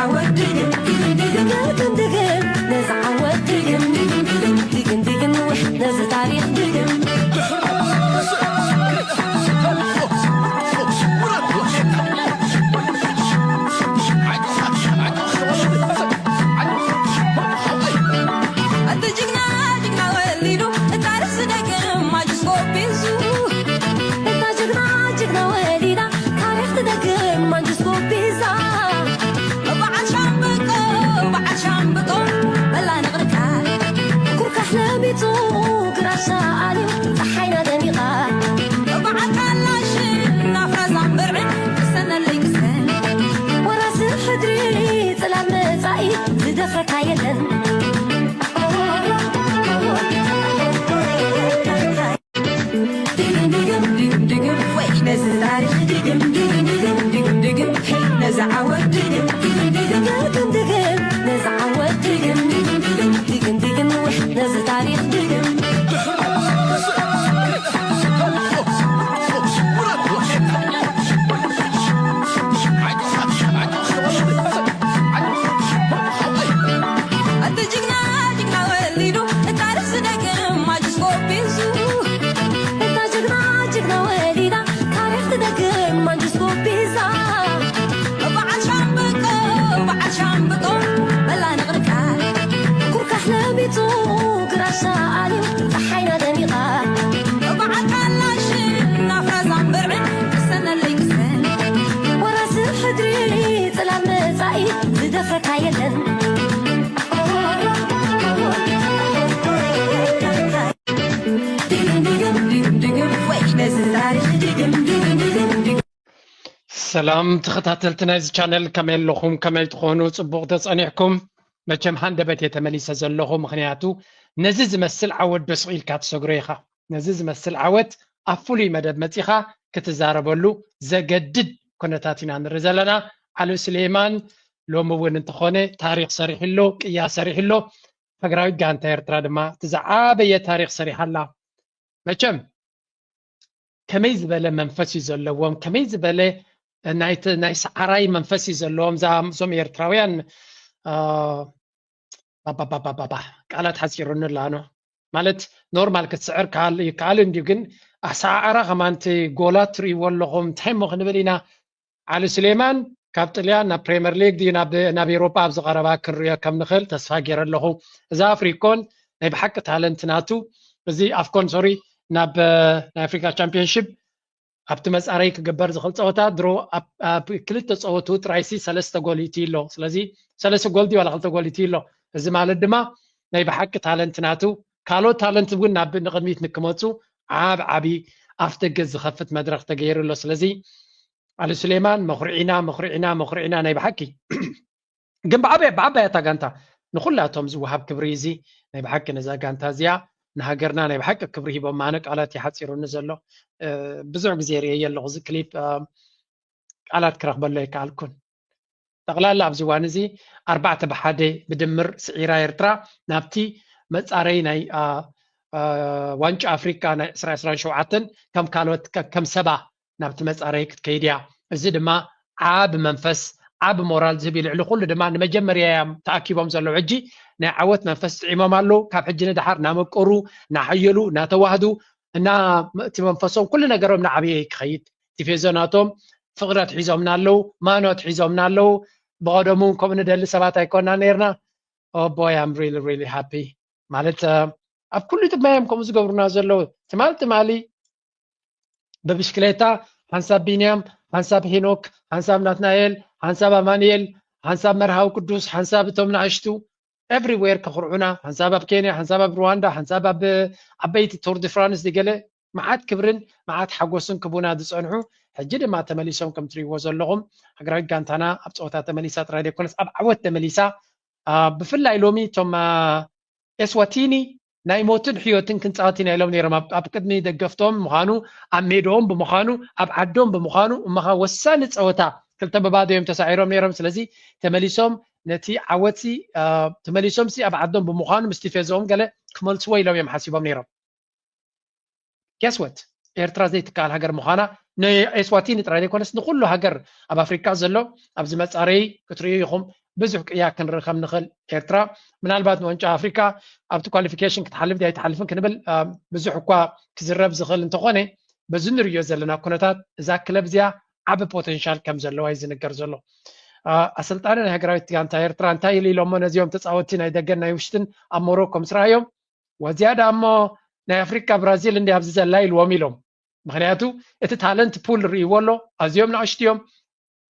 ዓወት ድግም ድግም ድግም ድግም ነዚ ዓወት ድግም ድግም ድግም ድግም ድግም ነዚ ታሪኽ ድግም እቲ ጅግና ጅግና ወሊዱ ታሪኽ ዝደግም ማጅስኮ ቢዙ እታ ጅግና ጅግና ወሊዳ ታሪኽ ትደግም ማንጅስኮ ቢዛ በዓል ሻምብቆ በዓል ሻምብቆ በላ ንቕርካ ኩርካሕ ለሚጹ ግራሻ ኣልዩ ፀሓይና ደሚቓ በዓል ካላሽን ናፍራዛን ብርዕን ክሰነለይ ክሰን ወራሲ ሕድሪ ጽላል መጻኢ ዝደፍረካ የለን ሰላም ተኸታተልቲ ናይዚ ቻነል፣ ከመይ ኣለኹም? ከመይ ትኾኑ? ጽቡቕ ተጸኒሕኩም? መቸም ሃንደበት እየ ተመሊሰ ዘለኹ፣ ምኽንያቱ ነዚ ዝመስል ዓወት ዶ ስቕ ኢልካ ትሰግሮ ኢኻ? ነዚ ዝመስል ዓወት ኣብ ፍሉይ መደብ መጺኻ ክትዛረበሉ ዘገድድ ኩነታት ኢና ንርኢ ዘለና። ዓሊ ስሌማን ሎሚ እውን እንተኾነ ታሪኽ ሰሪሑ ኣሎ፣ ቅያ ሰሪሑ ኣሎ። ሃገራዊት ጋንታ ኤርትራ ድማ እቲ ዝዓበየ ታሪኽ ሰሪሓ ኣላ። መቸም ከመይ ዝበለ መንፈስ እዩ ዘለዎም፣ ከመይ ዝበለ ናይ ሰዓራይ መንፈስ እዩ ዘለዎም እዞም ኤርትራውያን። ባባባባባ ቃላት ሓፂሩኒ ላኖ ማለት ኖርማል ክትስዕር ይከኣል እንዲዩ፣ ግን ኣሰዓዕራ ከማንቲ ጎላት ትርእይዎ ኣለኹም። እንታይ እሞ ክንብል ኢና? ዓሊ ስሌማን ካብ ጥልያን ናብ ፕሬምየር ሊግ ድዩ ናብ ኤሮጳ ኣብዚ ቀረባ ክንሪኦ ከም ንኽእል ተስፋ ገይረ ኣለኹ። እዛ ኣፍሪኮን ናይ ብሓቂ ታለንት ናቱ። እዚ ኣፍኮን ሶሪ ናብ ናይ ኣፍሪካ ቻምፒዮንሽፕ ኣብቲ መፃረይ ክግበር ዝኽእል ፀወታ ድሮ ኣብ ክልተ ፀወቱ ጥራይሲ ሰለስተ ጎል ይእትዩ ኣሎ። ስለዚ ሰለስተ ጎል ድዩ ዋላ ክልተ ጎል ይእትዩ ኣሎ። እዚ ማለት ድማ ናይ ብሓቂ ታለንት ናቱ። ካልኦት ታለንት እውን ናብ ንቕድሚት ንክመፁ ዓብ ዓቢ ኣፍ ደገ ዝኸፍት መድረኽ ተገይሩ ኣሎ። ስለዚ ዓሊ ሱሌማን መኹርዒና መኹርዒና መኹርዒና ናይ ብሓቂ ግን ብዓበያ ብዓባያ እታ ጋንታ ንኹላቶም ዝወሃብ ክብሪ እዚ ናይ ብሓቂ ነዛ ጋንታ እዚኣ ንሃገርና ናይ ብሓቂ ክብሪ ሂቦም ኣነ ቃላት ይሓፂሩኒ ዘሎ ብዙሕ ግዜ ርእየ ኣለኹ እዚ ክሊፕ ቃላት ክረኽበሎ ኣይከኣልኩን ጠቕላላ ኣብዚ እዋን እዚ ኣርባዕተ ብሓደ ብድምር ስዒራ ኤርትራ ናብቲ መፃረይ ናይ ዋንጫ ኣፍሪካ ናይ ዕስራ ዕስራን ሸውዓተን ከም ካልኦት ከም ሰባ ናብቲ መፃረይ ክትከይድ እያ። እዚ ድማ ዓቢ መንፈስ ዓቢ ሞራል ዝህብ እዩ። ልዕሊ ኩሉ ድማ ንመጀመርያ እዮም ተኣኪቦም ዘለዉ። ሕጂ ናይ ዓወት መንፈስ ጥዒሞም ኣለዉ። ካብ ሕጂ ንደሓር እናመቀሩ፣ እናሓየሉ፣ እናተዋህዱ እና እቲ መንፈሶም ኩሉ ነገሮም እናዓበየ ክኸይድ ቲፌዞ ናቶም ፍቕሪ ኣትሒዞምና ኣለዉ፣ ማኖ ኣትሒዞምና ኣለዉ። ብቐደሙ እውን ከምኡ ንደሊ ሰባት ኣይኮና ነርና። Oh boy, I'm really, really happy ማለት ኣብ ኩሉ ድማ እዮም ከምኡ ዝገብሩና ዘለዉ። ትማል ትማሊ ብብሽክሌታ ሓንሳብ ቢንያም፣ ሓንሳብ ሄኖክ፣ ሓንሳብ ናትናኤል፣ ሓንሳብ ኣማንኤል፣ ሓንሳብ መርሃዊ ቅዱስ፣ ሓንሳብ እቶም ንኣሽቱ everywhere ከኹርዑና፣ ሓንሳብ ኣብ ኬንያ፣ ሓንሳብ ኣብ ሩዋንዳ፣ ሓንሳብ ኣብ ዓበይቲ ቶር ዲ ፍራንስ ገለ መዓት ክብርን መዓት ሓጎስን ክቡና ዝፀንሑ ሕጂ ድማ ተመሊሶም ከም ትሪእዎ ዘለኹም ሃገራዊት ጋንታና ኣብ ፀወታ ተመሊሳ ጥራይ ዘይኮነስ ኣብ ዓወት ተመሊሳ ብፍላይ ሎሚ እቶም ኤስዋቲኒ ናይ ሞትን ሕዮትን ክንፃወት ኢና ኢሎም ነይሮም ኣብ ቅድሚ ደገፍቶም ምዃኑ ኣብ ሜድኦም ብምዃኑ ኣብ ዓዶም ብምዃኑ እመኻ ወሳኒ ፀወታ ክልተ ብባዶ እዮም ተሳዒሮም ነይሮም ስለዚ ተመሊሶም ነቲ ዓወት ተመሊሶም ሲ ኣብ ዓዶም ብምዃኑ ምስ ቲፌዞኦም ገለ ክመልስዎ ኢሎም እዮም ሓሲቦም ነይሮም guess what ኤርትራ ዘይትከኣል ሃገር ምዃና ንኤስዋቲኒ ጥራይ ዘይኮነስ ንኩሉ ሃገር ኣብ ኣፍሪካ ዘሎ ኣብዚ መፃረይ ክትርእዩ ኢኹም ብዙሕ ቅያ ክንርኢ ከም ንኽእል። ኤርትራ ምናልባት ንዋንጫ ኣፍሪካ ኣብቲ ኳሊፊኬሽን ክትሓልፍ ድያ ኣይትሓልፍን ክንብል ብዙሕ እኳ ክዝረብ ዝኽእል እንተኾነ፣ በዚ ንርእዮ ዘለና ኩነታት እዛ ክለብ እዚኣ ዓቢ ፖቴንሻል ከም ዘለዋ እዩ ዝንገር ዘሎ። ኣሰልጣኒ ናይ ሃገራዊት ጋንታ ኤርትራ እንታይ ኢሉ ኢሎሞ ነዚኦም ተፃወትቲ ናይ ደገን ናይ ውሽጥን ኣብ ሞሮኮ ምስ ረኣዮም፣ ወዚያዳ እሞ ናይ ኣፍሪካ ብራዚል እንዲ ኣብዚ ዘላ ኢልዎም ኢሎም። ምክንያቱ እቲ ታለንት ፑል ርእይዎ ኣሎ። ኣዝዮም ንኣሽቱ እዮም፣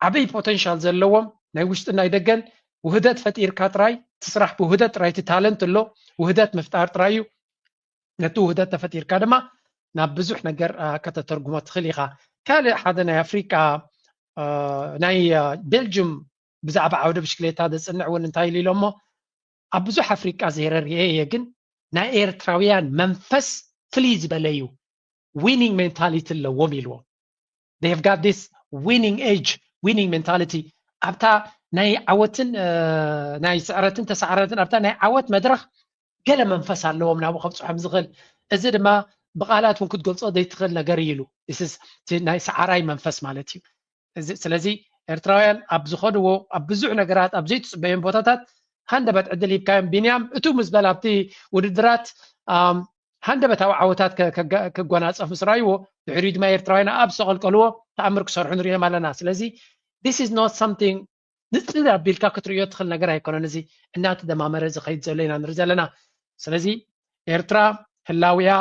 ዓብይ ፖቴንሻል ዘለዎም ናይ ውሽጥን ናይ ደገን። ውህደት ፈጢርካ ጥራይ ትስራሕ፣ ብውህደት ጥራይ እቲ ታለንት ኣሎ፣ ውህደት ምፍጣር ጥራይ እዩ። ነቲ ውህደት ተፈጢርካ ድማ ናብ ብዙሕ ነገር ከተተርጉሞ ትኽእል ኢኻ። ካልእ ሓደ ናይ ኣፍሪቃ ናይ ቤልጅም ብዛዕባ ዓውደ ብሽክሌታ ዘፅንዕ እውን እንታይ ኢሉ ኢሎሞ፣ ኣብ ብዙሕ ኣፍሪቃ ዘይረ ርኤ እየ፣ ግን ናይ ኤርትራውያን መንፈስ ፍልይ ዝበለ እዩ፣ ዊኒንግ ሜንታሊቲ ኣለዎም ኢልዎም። They have got this winning edge, winning mentality። ኣብታ ናይ ዓወትን ናይ ስዕረትን ተሳዕረትን ኣብታ ናይ ዓወት መድረኽ ገለ መንፈስ ኣለዎም ናብኡ ከብፅሖም ዝኽእል። እዚ ድማ ብቃላት እውን ክትገልፆ ዘይትኽእል ነገር እዩ ኢሉ። ናይ ሰዓራይ መንፈስ ማለት እዩ። ስለዚ ኤርትራውያን ኣብ ዝኸድዎ ኣብ ብዙሕ ነገራት ኣብ ዘይትፅበዮም ቦታታት ሃንደበት ዕድል ሂብካዮም። ቢንያም እቱ ምስ በል ኣብቲ ውድድራት ሃንደበታዊ ዓወታት ክጎናፀፍ ምስ ረኣይዎ ድሕሪኡ ድማ ኤርትራውያን ኣብ ዝተቐልቀልዎ ተኣምር ክሰርሑ ንሪኦም ኣለና። ስለዚ this is not something ንፅል ኣቢልካ ክትርእዮ ትኽእል ነገር ኣይኮነን። እዚ እናተደማመረ ዝኸይድ ዘሎ ኢና ንርኢ ዘለና። ስለዚ ኤርትራ ህላዊያ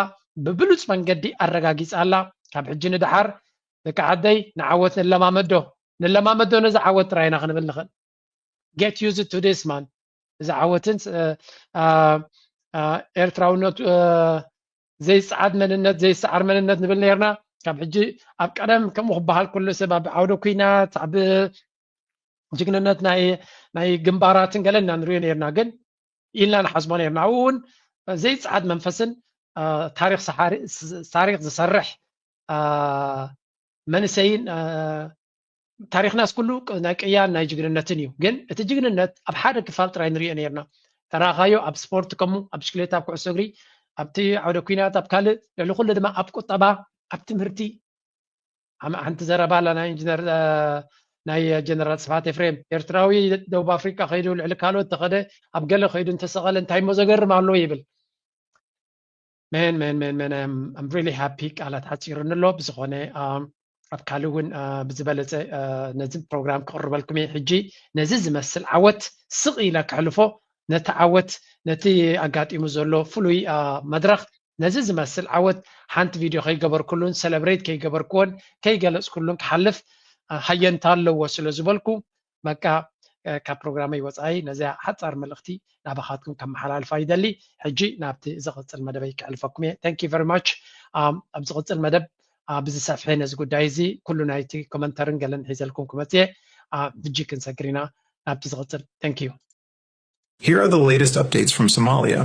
ብብሉፅ መንገዲ ኣረጋጊፃ ኣላ። ካብ ሕጂ ንደሓር ደቂ ዓደይ ንዓወት ንለማመዶ ንለማመዶ ነዚ ዓወት ጥራይ ኢና ክንብል ንኽእል። Get used to this man። እዚ ዓወትን ኤርትራውነቱ ዘይፀዓድ መንነት ዘይሰዓር መንነት ንብል ነርና። ካብ ሕጂ ኣብ ቀደም ከምኡ ክበሃል ኩሉ ሰብ ኣብ ዓውደ ኩናት ኣብ ጅግንነት ናይ ግንባራትን ገለ ኢና ንሪኦ ነርና፣ ግን ኢልና ንሓስቦ ነርና። ኣብኡ እውን ዘይፀዓድ መንፈስን ታሪክ ዝሰርሕ መንእሰይን ታሪክናስ ኩሉ ናይ ቅያን ናይ ጅግንነትን እዩ። ግን እቲ ጅግንነት ኣብ ሓደ ክፋል ጥራይ ንሪኦ ነርና። ተራኻዮ ኣብ ስፖርት ከሙ ኣብ ብሽክሌታ ኣብ ኩዕሶ እግሪ ኣብቲ ዓውደ ኩናት ኣብ ካልእ ልዕሊ ኩሉ ድማ ኣብ ቁጠባ ኣብ ትምህርቲ ሓንቲ ዘረባ ኣላ ናይ ኢንጂነር ናይ ጀነራል ስብሓት ኤፍሬም፣ ኤርትራዊ ደቡብ ኣፍሪቃ ከይዱ ልዕሊ ካልኦት ተኸደ ኣብ ገለ ከይዱ እንተሰቐለ እንታይ ሞ ዘገርም ኣሎ ይብል። መን መን መን መን I'm really happy፣ ቃላት ሓፂሩኒ ኣሎ። ብዝኾነ ኣብ ካልእ እውን ብዝበለፀ ነዚ ፕሮግራም ክቕርበልኩም እየ። ሕጂ ነዚ ዝመስል ዓወት ስቕ ኢለ ክሕልፎ ነቲ ዓወት ነቲ ኣጋጢሙ ዘሎ ፍሉይ መድረኽ ነዚ ዝመስል ዓወት ሓንቲ ቪድዮ ከይገበርኩሉን ሰለብሬት ከይገበርኩዎን ከይገለፅኩሉን ክሓልፍ ሃየንታ ኣለዎ ስለ ዝበልኩ በቃ ካብ ፕሮግራመይ ወፃኢ ነዚኣ ሓፃር መልእኽቲ ናባኻትኩም ከመሓላልፋ ይደሊ። ሕጂ ናብቲ ዝቕፅል መደበይ ክሕልፈኩም እየ። Thank you very much። ኣብ ዝቕፅል መደብ ብዝሰፍሐ ነዚ ጉዳይ እዚ ኩሉ ናይቲ ኮመንተርን ገለን ሒዘልኩም ክመፅእ እየ። ሕጂ ክንሰግር ኢና ናብቲ ዝቕፅል። Thank you። Here are the latest updates from Somalia,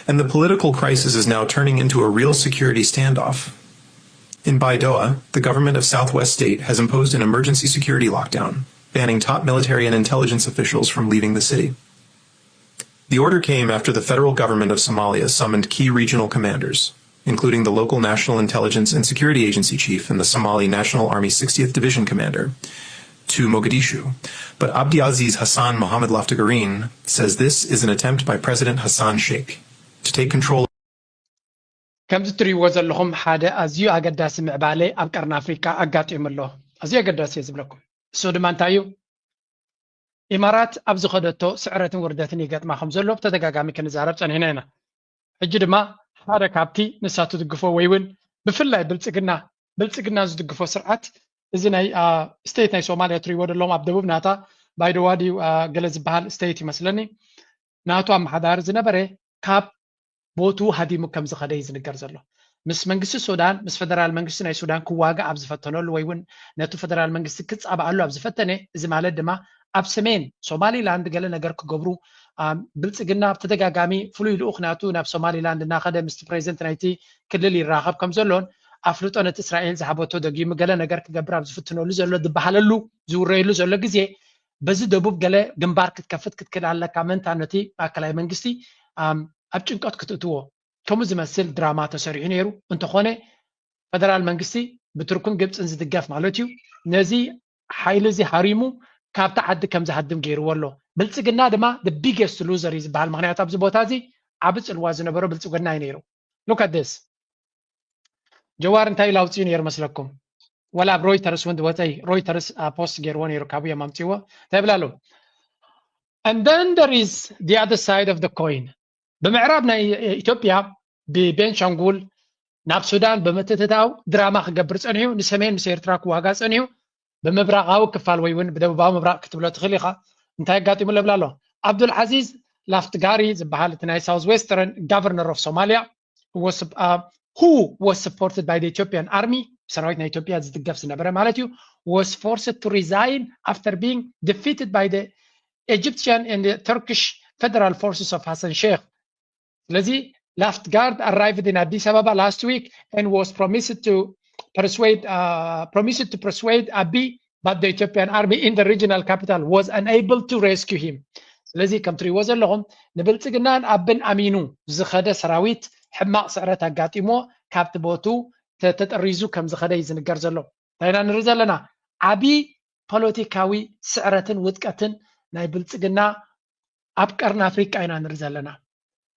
and the political crisis is now turning into a real security standoff. In Baidoa, the government of Southwest State has imposed an emergency security lockdown, banning top military and intelligence officials from leaving the city. The order came after the federal government of Somalia summoned key regional commanders, including the local National Intelligence and Security Agency chief and the Somali National Army sixtieth Division commander, to Mogadishu. But Abdiaziz Hassan Mohamed Laftagarin says this is an attempt by President Hassan Sheikh to take control. ከምዚ ትሪእዎ ዘለኹም ሓደ ኣዝዩ ኣገዳሲ ምዕባለ ኣብ ቀርኒ ኣፍሪካ ኣጋጢሙ ኣሎ። ኣዝዩ ኣገዳሲ እየ ዝብለኩም። እሱ ድማ እንታይ እዩ? ኢማራት ኣብ ዝኸደቶ ስዕረትን ውርደትን ይገጥማ ከም ዘሎ ብተደጋጋሚ ክንዛረብ ፀኒሕና ኢና። ሕጂ ድማ ሓደ ካብቲ ንሳ ትድግፎ ወይ እውን ብፍላይ ብልፅግና ብልፅግና ዝድግፎ ስርዓት እዚ ናይ ስቴት ናይ ሶማልያ ትሪእዎ ዘለኹም ኣብ ደቡብ ናታ ባይደዋ ድዩ ገለ ዝበሃል ስቴት ይመስለኒ ናቱ ኣመሓዳሪ ዝነበረ ካብ ቦትኡ ሃዲሙ ከም ዝኸደ እዩ ዝንገር ዘሎ። ምስ መንግስቲ ሱዳን ምስ ፈደራል መንግስቲ ናይ ሱዳን ክዋጋእ ኣብ ዝፈተነሉ ወይ እውን ነቲ ፈደራል መንግስቲ ክፃባኣሉ ኣብ ዝፈተነ፣ እዚ ማለት ድማ ኣብ ሰሜን ሶማሊላንድ ገለ ነገር ክገብሩ ብልፅግና ብተደጋጋሚ ፍሉይ ልኡኽ ናቱ ናብ ሶማሊላንድ እናኸደ ምስቲ ፕሬዚደንት ናይቲ ክልል ይራኸብ ከም ዘሎን ኣፍልጦ ነቲ እስራኤል ዝሃበቶ ደጊሙ ገለ ነገር ክገብር ኣብ ዝፍትነሉ ዘሎ ዝበሃለሉ ዝውረየሉ ዘሎ ግዜ በዚ ደቡብ ገለ ግንባር ክትከፍት ክትክእል ኣለካ ምእንታን ነቲ ማእከላይ መንግስቲ ኣብ ጭንቀት ክትእትዎ ከምኡ ዝመስል ድራማ ተሰሪሑ ነይሩ። እንተኾነ ፈደራል መንግስቲ ብቱርክን ግብፅን ዝድገፍ ማለት እዩ ነዚ ሓይሊ እዚ ሃሪሙ ካብቲ ዓዲ ከም ዝሃድም ገይርዎ ኣሎ። ብልፅግና ድማ the biggest loser እዩ ዝበሃል። ምክንያቱ ኣብዚ ቦታ እዚ ዓቢ ፅልዋ ዝነበሮ ብልፅግና እዩ ነይሩ። Look at this። ጀዋር እንታይ ኢሉ ኣውፅኡ ነይሩ መስለኩም? ወላ ኣብ ሮይተርስ እውን ዝወፀ እዩ። ሮይተርስ ፖስት ገይርዎ ነይሩ፣ ካብኡ እዮም ኣምፅዎ። እንታይ ይብል ኣሎ? And then there is the other side of the coin። ብምዕራብ ናይ ኢትዮጵያ ብቤንሻንጉል ናብ ሱዳን ብምትእትታው ድራማ ክገብር ፀኒሑ፣ ንሰሜን ምስ ኤርትራ ክዋጋ ፀኒሑ፣ ብምብራቃዊ ክፋል ወይ እውን ብደቡባዊ ምብራቅ ክትብሎ ትኽእል ኢኻ። እንታይ ኣጋጢሙ ለብላ ኣሎ? ኣብዱል ዓዚዝ ላፍትጋሪ ዝበሃል እቲ ናይ ሳውዝ ዌስተርን ጋቨርነር ኦፍ ሶማሊያ was uh, who was supported by the Ethiopian army፣ ሰራዊት ናይ ኢትዮጵያ ዝድገፍ ዝነበረ ማለት እዩ፣ was forced to resign after being defeated by the Egyptian and the Turkish federal forces of Hassan Sheikh። ስለዚ Laftgard arrived in Addis Ababa last week and was promised to persuade uh, promised to persuade Abiy but the Ethiopian army in the regional capital was unable to rescue him። ስለዚ ከም ትሪእዎ ዘለኹም ንብልፅግናን ኣብን ኣሚኑ ዝኸደ ሰራዊት ሕማቕ ስዕረት ኣጋጢሞ ካብቲ ቦቱ ተጠሪዙ ከም ዝኸደ እዩ ዝንገር ዘሎ። እንታይ ኢና ንርኢ ዘለና? ዓብዪ ፖለቲካዊ ስዕረትን ውድቀትን ናይ ብልፅግና ኣብ ቀርኒ ኣፍሪቃ ኢና ንርኢ ዘለና።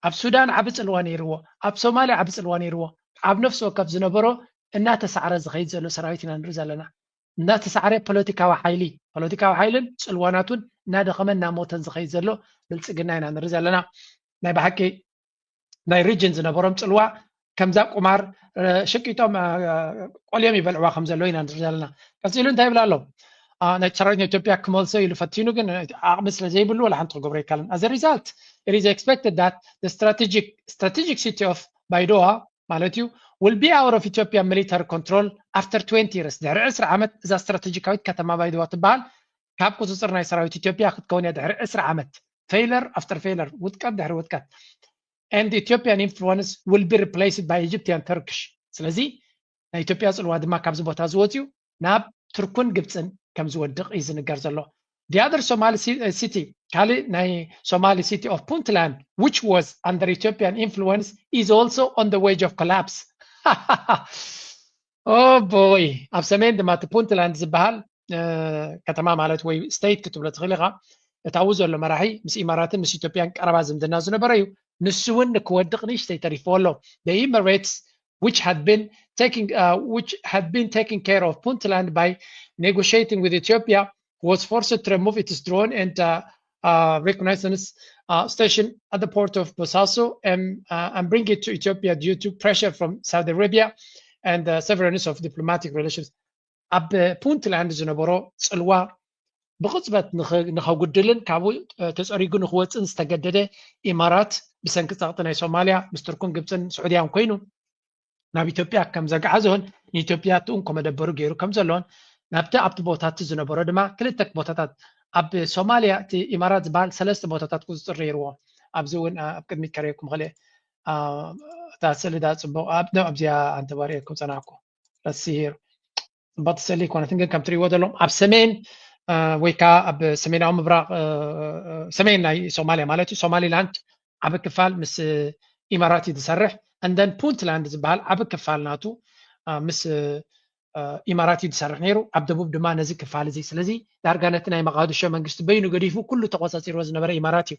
ኣብ ሱዳን ዓቢ ፅልዋ ነይርዎ፣ ኣብ ሶማልያ ዓቢ ፅልዋ ነይርዎ። ኣብ ነፍሲ ወከፍ ዝነበሮ እናተሳዕረ ዝኸይድ ዘሎ ሰራዊት ኢና ንርኢ ዘለና። እናተሳዕረ ፖለቲካዊ ሓይሊ ፖለቲካዊ ሓይልን ፅልዋናቱን እናደኸመ እናሞተን ዝኸይድ ዘሎ ብልፅግና ኢና ንርኢ ዘለና። ናይ ብሓቂ ናይ ሪጅን ዝነበሮም ፅልዋ ከምዛ ቁማር ሽቂጦም ቆልዮም ይበልዕዋ ከም ዘለዉ ኢና ንርኢ ዘለና። ቀፂሉ እንታይ ይብል ኣሎ? ናይ ሰራዊት ናይ ኢትዮጵያ ክመልሶ ኢሉ ፈቲኑ፣ ግን ዓቕሚ ስለ ዘይብሉ ወላ ሓንቲ ክገብሮ ኣይከኣለን። As a result, it is expected that the strategic strategic city of Baidoa ማለት እዩ will be out of Ethiopian military control after twenty years። ድሕሪ ዕስራ ዓመት እዛ ስትራቴጂካዊት ከተማ ባይዶዋ ትበሃል ካብ ቁፅፅር ናይ ሰራዊት ኢትዮጵያ ክትከውን እያ ድሕሪ ዕስራ ዓመት። Failure after failure፣ ውድቀት ድሕሪ ውድቀት። And Ethiopian influence will be replaced by Egyptian Turkish። ስለዚ ናይ ኢትዮጵያ ፅልዋ ድማ ካብዚ ቦታ ዝወፅዩ ናብ ቱርኩን ግብፅን ከም ዝወድቕ እዩ ዝንገር ዘሎ። The other Somali city፣ ካልእ ናይ ሶማሊ city of Puntland, which was under Ethiopian influence, is also on the verge of collapse. Oh boy! ኣብ ሰሜን ድማ እቲ ፑንትላንድ ዝበሃል ከተማ ማለት ወይ ስቴት ክትብሎ ትኽእል ኢኻ። እታዊ ዘሎ መራሒ ምስ ኢማራትን ምስ ኢትዮጵያን ቀረባ ዝምድና ዝነበረ እዩ። ንሱ እውን ንክወድቕ ንእሽተይ ተሪፍዎ ኣሎ። The Emirates, which had been taking uh, which had been taking care of Puntland by negotiating with Ethiopia, was forced to remove its drone and uh, uh, reconnaissance uh, station at the port of Bosaso and, uh, and bring it to Ethiopia due to pressure from Saudi Arabia and the severance of diplomatic relations. ኣብ ፑንትላንድ ዝነበሮ ፅልዋ ብቕፅበት ንኸጉድልን ካብኡ ተፀሪጉ ንክወፅን ዝተገደደ ኢማራት ብሰንኪ ፀቕጢ ናይ ሶማልያ ምስ ቱርክን ግብፅን ስዑድያን ኮይኑ ናብ ኢትዮጵያ ከም ዘግዓዞን ንኢትዮጵያ እቲ እንኮ መደበሩ ገይሩ ከም ዘሎን ናብቲ ኣብቲ ቦታቲ ዝነበሮ ድማ ክልተ ቦታታት ኣብ ሶማልያ እቲ ኢማራት ዝበሃል ሰለስተ ቦታታት ቁፅፅር ነይርዎ። ኣብዚ እውን ኣብ ቅድሚት ከርእየኩም ክእል እታ ስእሊ ዳ ፅቡቕ ኣብዚኣ ኣንተባሪኤኩም ፀናሕኩ። ረሲሂር ፅቡቅ ትስእሊ ኣይኮነትን፣ ግን ከም ትሪእዎ ዘለኹም ኣብ ሰሜን ወይ ከዓ ኣብ ሰሜናዊ ምብራቕ ሰሜን ናይ ሶማልያ ማለት እዩ፣ ሶማሊላንድ ዓቢ ክፋል ምስ ኢማራት እዩ ዝሰርሕ። እንደን ፑንትላንድ ዝበሃል ዓቢ ክፋል ናቱ ምስ ኢማራት እዩ ዝሰርሕ ነይሩ። ኣብ ደቡብ ድማ ነዚ ክፋል እዚ። ስለዚ ዳርጋ ነቲ ናይ መቃድሾ መንግስቲ በይኑ ገዲፉ ኩሉ ተቆፃፂርዎ ዝነበረ ኢማራት እዩ።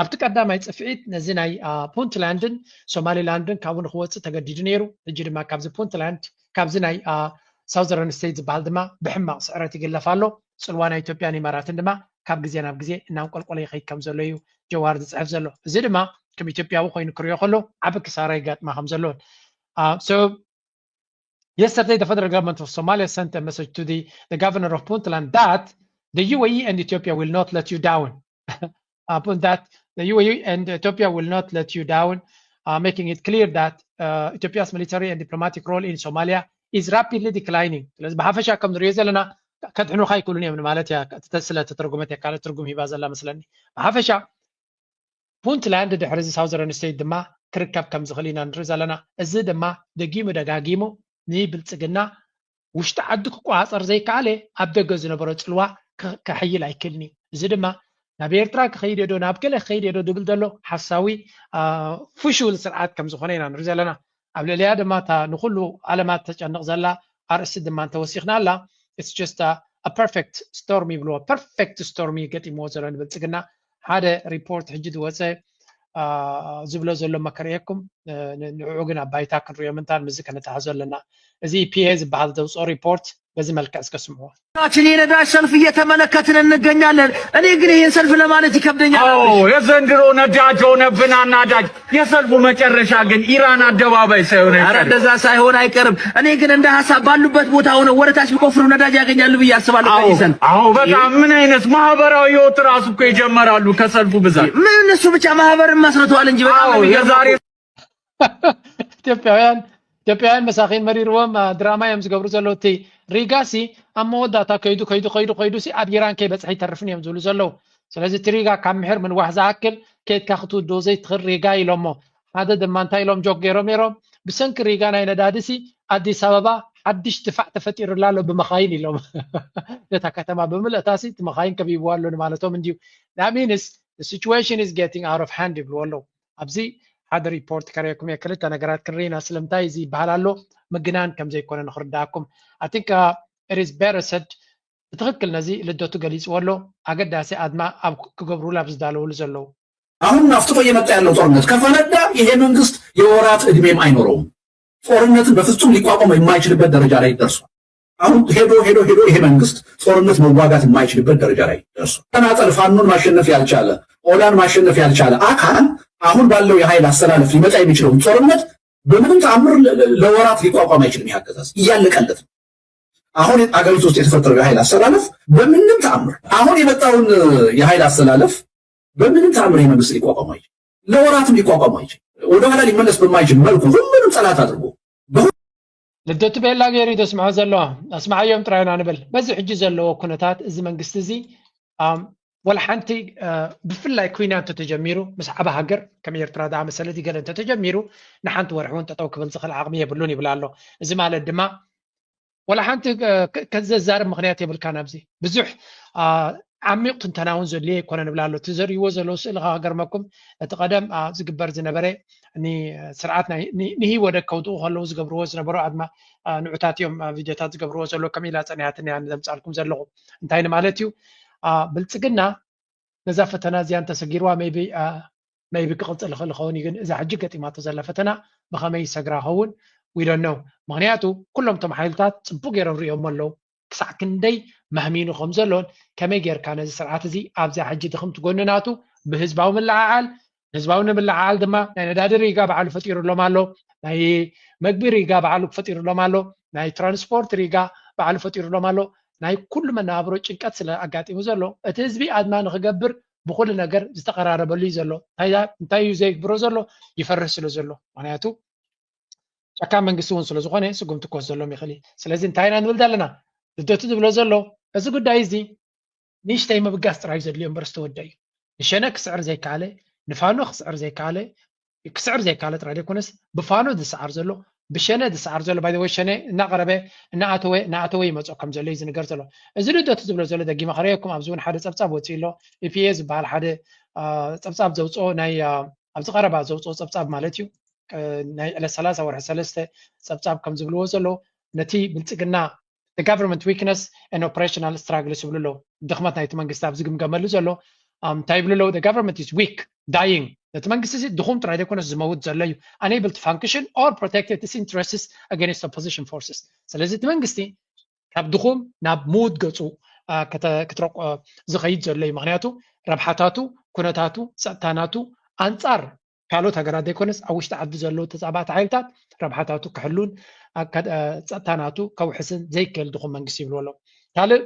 ኣብቲ ቀዳማይ ፅፍዒት ነዚ ናይ ፑንትላንድን ሶማሊላንድን ካብኡ ንክወፅእ ተገዲዱ ነይሩ። ሕጂ ድማ ካብዚ ፑንትላንድ ካብዚ ናይ ሳውዘርን ስቴት ዝበሃል ድማ ብሕማቕ ስዕረት ይግለፍ ኣሎ። ፅልዋ ናይ ኢትዮጵያን ኢማራትን ድማ ካብ ግዜ ናብ ግዜ እናንቆልቆለ ይኸይድ ከም ዘሎ እዩ ጀዋር ዝፅሕፍ ዘሎ። እዚ ድማ ከም ኢትዮጵያዊ ኮይኑ ክሪኦ ከሎ ዓቢ ክሳራ ይጋጥማ ከም ዘሎን so Yesterday, the federal government of Somalia sent a message to the, the governor of Puntland that the U A E and Ethiopia will not let you down. Upon that, the U A E and Ethiopia will not let you down, uh, making it clear that uh, Ethiopia's military and diplomatic role in Somalia is rapidly declining. ስለዚ ብሓፈሻ ከም ንሪኦ ዘለና ከድሕኑኻ ኣይክእሉን እዮም ማለት እያ፣ ስለ ተተርጉመት እያ ካልእ ትርጉም ሂባ ዘላ መስለኒ። ብሓፈሻ ፑንትላንድ ድሕሪ እዚ ሳውዘርን ስቴት ድማ ክርከብ ከም ዝኽእል ኢና ንርኢ ዘለና። እዚ ድማ ደጊሙ ደጋጊሙ ንብልፅግና ውሽጢ ዓዲ ክቆፃፀር ዘይከኣለ ኣብ ደገ ዝነበሮ ፅልዋ ከሕይል ኣይክእልን እዩ። እዚ ድማ ናብ ኤርትራ ክኸይድ ዶ ናብ ገለ ክኸይድ ዶ ዝብል ዘሎ ሓሳዊ ፍሹል ስርዓት ከም ዝኾነ ኢና ንርኢ ዘለና። ኣብ ልዕሊያ ድማ እታ ንኩሉ ዓለማት ተጨንቕ ዘላ ኣርእስቲ ድማ እንተወሲኽና ኣላ it's just perfect storm ይብልዎ። perfect storm እዩ ገጢምዎ ዘሎ ንብልፅግና። ሓደ ሪፖርት ሕጂ ዝወፀ ዝብሎ ዘሎ መከርእየኩም። ንዕኡ ግን ኣብ ባይታ ክንሪኦ ምንታን ምስዚ ከነተሓዞ ኣለና። እዚ ፒኤ ዝበሃል ዘውፅኦ ሪፖርት በዚ መልክዕ እስከ ስምዕዎ። ችን የነዳጅ ሰልፍ እየተመለከትን እንገኛለን። እኔ ግን ይህን ሰልፍ ለማለት ይከብደኛል። አዎ፣ የዘንድሮ ነዳጅ ሆነብን አናዳጅ። የሰልፉ መጨረሻ ግን ኢራን አደባባይ ሳይሆን ኧረ አይቀርም። እንደዛ ሳይሆን አይቀርም። እኔ ግን እንደ ሀሳብ ባሉበት ቦታ ሆነው ወደ ታች ቢቆፍሩ ነዳጅ ያገኛሉ ብዬ አስባለሁ። አዎ ከዚህ ሰልፍ አዎ፣ በጣም ምን አይነት ማህበራዊ ህይወት ራሱ እኮ ይጀምራሉ ከሰልፉ ብዛት። ምን እነሱ ብቻ ማህበርን መስርተዋል እንጂ በጣም ነው አዎ የሚገርመው የዛሬ እኮ። ኢትዮጵያውያን ኢትዮጵያውያን መሳኺን መሪርዎም አ፣ ድራማ እዮም ዝገብሩ ዘለዉ። እቲ ሪጋ ሲ ኣብ መወዳእታ ከይዱ ከይዱ ከይዱ ከይዱ ሲ ኣብ ኢራን ከይበፅሐ ይተርፍን እዮም ዝብሉ ዘለዉ። ስለዚ እቲ ሪጋ ካብ ምሕር ምንዋሕ ዝኣክል ከይድካ ክትውድኦ ዘይትኽእል ሪጋ ኢሎሞ። ሓደ ድማ እንታይ ኢሎም ጆክ ገይሮም ነይሮም፣ ብሰንኪ ሪጋ ናይ ነዳዲ ሲ ኣዲስ ኣበባ ሓድሽ ድፋዕ ተፈጢሩላ ኣሎ ብመኻይን ኢሎም። ነታ ከተማ ብምልእታ ሲ እቲ መኻይን ከቢብዋ ኣሎ ንማለቶም እንድዩ። That means the situation is getting out of hand ይብልዎ ኣለዉ። ኣብዚ ሓደ ሪፖርት ከርእየኩም እየ። ክልተ ነገራት ክንርኢ ኢና። ስለምንታይ እዚ ይበሃል ኣሎ ምግናን ከም ዘይኮነ ንኽርድኣኩም። I think uh, it is better said። ብትኽክል ነዚ ልደቱ ገሊፅዎ ኣሎ። ኣገዳሲ ኣድማ ኣብ ክገብሩሉ ኣብ ዝዳለውሉ ዘለዉ አሁን አፍጥጦ እየመጣ ያለው ጦርነት ከፈነዳ ይሄ መንግስት የወራት እድሜም አይኖረውም። ጦርነትን በፍጹም ሊቋቋም የማይችልበት ደረጃ ላይ ደርሷል። አሁን ሄዶ ሄዶ ሄዶ ይሄ መንግስት ጦርነት መዋጋት የማይችልበት ደረጃ ላይ ደርሷል። ተናጠል ፋኖን ማሸነፍ ያልቻለ ኦላን ማሸነፍ ያልቻለ አካል አሁን ባለው የኃይል አሰላለፍ ሊመጣ የሚችለውን ጦርነት በምንም ተአምር ለ- ለ- ለወራት ሊቋቋም አይችልም። ይህ አገዛዝ እያለቀለት ነው። አሁን አገሪቱ ውስጥ የተፈጠረው የኃይል አሰላለፍ በምንም ተአምር አሁን የመጣውን የኃይል አሰላለፍ በምንም ተአምር ይህ መንግስት ሊቋቋም አይችልም። ለወራትም ሊቋቋም አይችልም። ወደኋላ ሊመለስ በማይችል መልኩ ሁሉንም ጠላት አድርጎ ልደቱ ቤላ ገይሩ እዩ ዘስምዖ ዘሎ። ኣስምዓዮም ጥራይና ንብል። በዚ ሕጂ ዘለዎ ኩነታት እዚ መንግስቲ እዚ ኣም፣ ወላ ሓንቲ እ፣ ብፍላይ ኩናት እንተተጀሚሩ ምስ ዓበ ሃገር ከም ኤርትራ ዝኣመሰለት ገለ እንተተጀሚሩ ንሓንቲ ወርሒ እውን ጠጠው ክብል ዝኽእል ዓቕሚ የብሉን ይብል ኣሎ። እዚ ማለት ድማ ወላ ሓንቲ እ፣ ከ- ከዘዛርብ ምኽንያት የብልካን። ኣብዚ ብዙሕ አ፣ ዓሚቕ ትንተና እውን ዘድልዮ ኣይኮነን ይብል ኣሎ። እቲ ዘርእይዎ ዘለዉ ስእሊ ከገርመኩም እቲ ቀደም አ፣ ዝግበር ዝነበረ ንስርዓት ናይ ን- ንህወደግ ከውድቑ ከለዉ ዝገብርዎ ዝነበሩ ኣድማ አ፣ ንዑታት እዮም አ፣ ቪድዮታት ዝገብርዎ ዘለዉ። ከም ኢላ ጸኒሓትኒ እያ ዘምጻልኩም ዘለኹ። እንታይ ንማለት እዩ? አ፣ ብልጽግና ነዛ ፈተና እዚኣ እንተሰጊርዋ maybe አ፣ maybe ክቕጽል ይኽእል ይኸውን እዩ። ግን እዛ ሕጂ ገጢማቶ ዘላ ፈተና ብኸመይ ይሰግራ ይኸውን? We don't know። ምኽንያቱ ኩሎም እቶም ሓይልታት ጽቡቕ ገይሮም ርእዮም ኣለዉ። ክሳዕ ክንደይ መህሚኑ ከም ዘሎን ከመይ ጌርካ ነዚ ስርዓት እዚ ኣብዛ ሕጂ ድኽምቲ ጎኒ ናቱ ብህዝባዊ ምልዓዓል፣ ህዝባዊ ንምልዓዓል ድማ ናይ ነዳዲ ሪጋ ባዕሉ ፈጢሩሎም ኣሎ፣ ናይ መግቢ ሪጋ ባዕሉ ፈጢሩሎም ኣሎ፣ ናይ ትራንስፖርት ሪጋ ባዕሉ ፈጢሩሎም ኣሎ። ናይ ኩሉ መነባብሮ ጭንቀት ስለ ኣጋጢሙ ዘሎ እቲ ህዝቢ ኣድማ ንክገብር ብኩሉ ነገር ዝተቐራረበሉ እዩ ዘሎ። እንታይ እንታይ እዩ ዘይግብሮ ዘሎ? ይፈርህ ስለ ዘሎ። ምክንያቱ ጨካን መንግስቲ እውን ስለ ዝኾነ ስጉምቲ ክወስደሎም ይኽእል እዩ። ስለዚ እንታይ ኢና ንብል ዘለና? ልደቱ ዝብሎ ዘሎ እዚ ጉዳይ እዚ ንእሽተይ ምብጋስ ጥራይ ዘድልዮ እምበር ዝተወደ እዩ። ንሸነ ክስዕር ዘይከኣለ፣ ንፋኖ ክስዕር ዘይከኣለ፣ ክስዕር ዘይከኣለ ጥራይ ዘይኮነስ ብፋኖ ዝሰዓር ዘሎ ብሸነ ዝሰዓር ዘሎ ባይ ወይ ሸነ እናቐረበ እናኣተወ እናኣተወ ይመፅኦ ከም ዘሎ እዩ ዝንገር ዘሎ። እዚ ልደቱ ዝብሎ ዘሎ ደጊመ ከርእየኩም ኣብዚ እውን ሓደ ፀብፃብ ወፂኡ ኣሎ። ኢፒኤ ዝበሃል ሓደ አ፣ ፀብፃብ ዘውፅኦ ናይ አ፣ ኣብዚ ቀረባ ዘውፅኦ ፀብፃብ ማለት እዩ። አ፣ ናይ ዕለት ሰላሳ ወርሒ ሰለስተ ፀብፃብ ከም ዝብልዎ ዘሎ ነቲ ብልፅግና the government weakness and operational struggle ይብሉ ኣለዉ። ድኽመት ናይቲ መንግስቲ ኣብ ዝግምገመሉ ዘሎ ኣም፣ እንታይ ይብሉ ኣለዉ? The government is weak, dying። ነቲ መንግስቲ እዚ ድኹም ጥራይ ዘይኮነስ ዝመውት ዘሎ እዩ። Unable to function or protect its interests against opposition forces። ስለዚ እቲ መንግስቲ ካብ ድኹም ናብ ምዉት ገፁ አ፣ ከተ- ክትረቆ ዝኸይድ ዘሎ እዩ። ምክንያቱ ረብሓታቱ፣ ኩነታቱ፣ ፀጥታ ናቱ ኣንፃር ካልኦት ሃገራት ዘይኮነስ ኣብ ውሽጢ ዓዲ ዘለዉ ተፃባእቲ ሓይልታት ረብሓታቱ ክሕሉን ኣካ- አ፣ ፀጥታ ናቱ ከውሕስን ዘይክእል ድኹም መንግስቲ ይብሉ ኣለዉ። ካልእ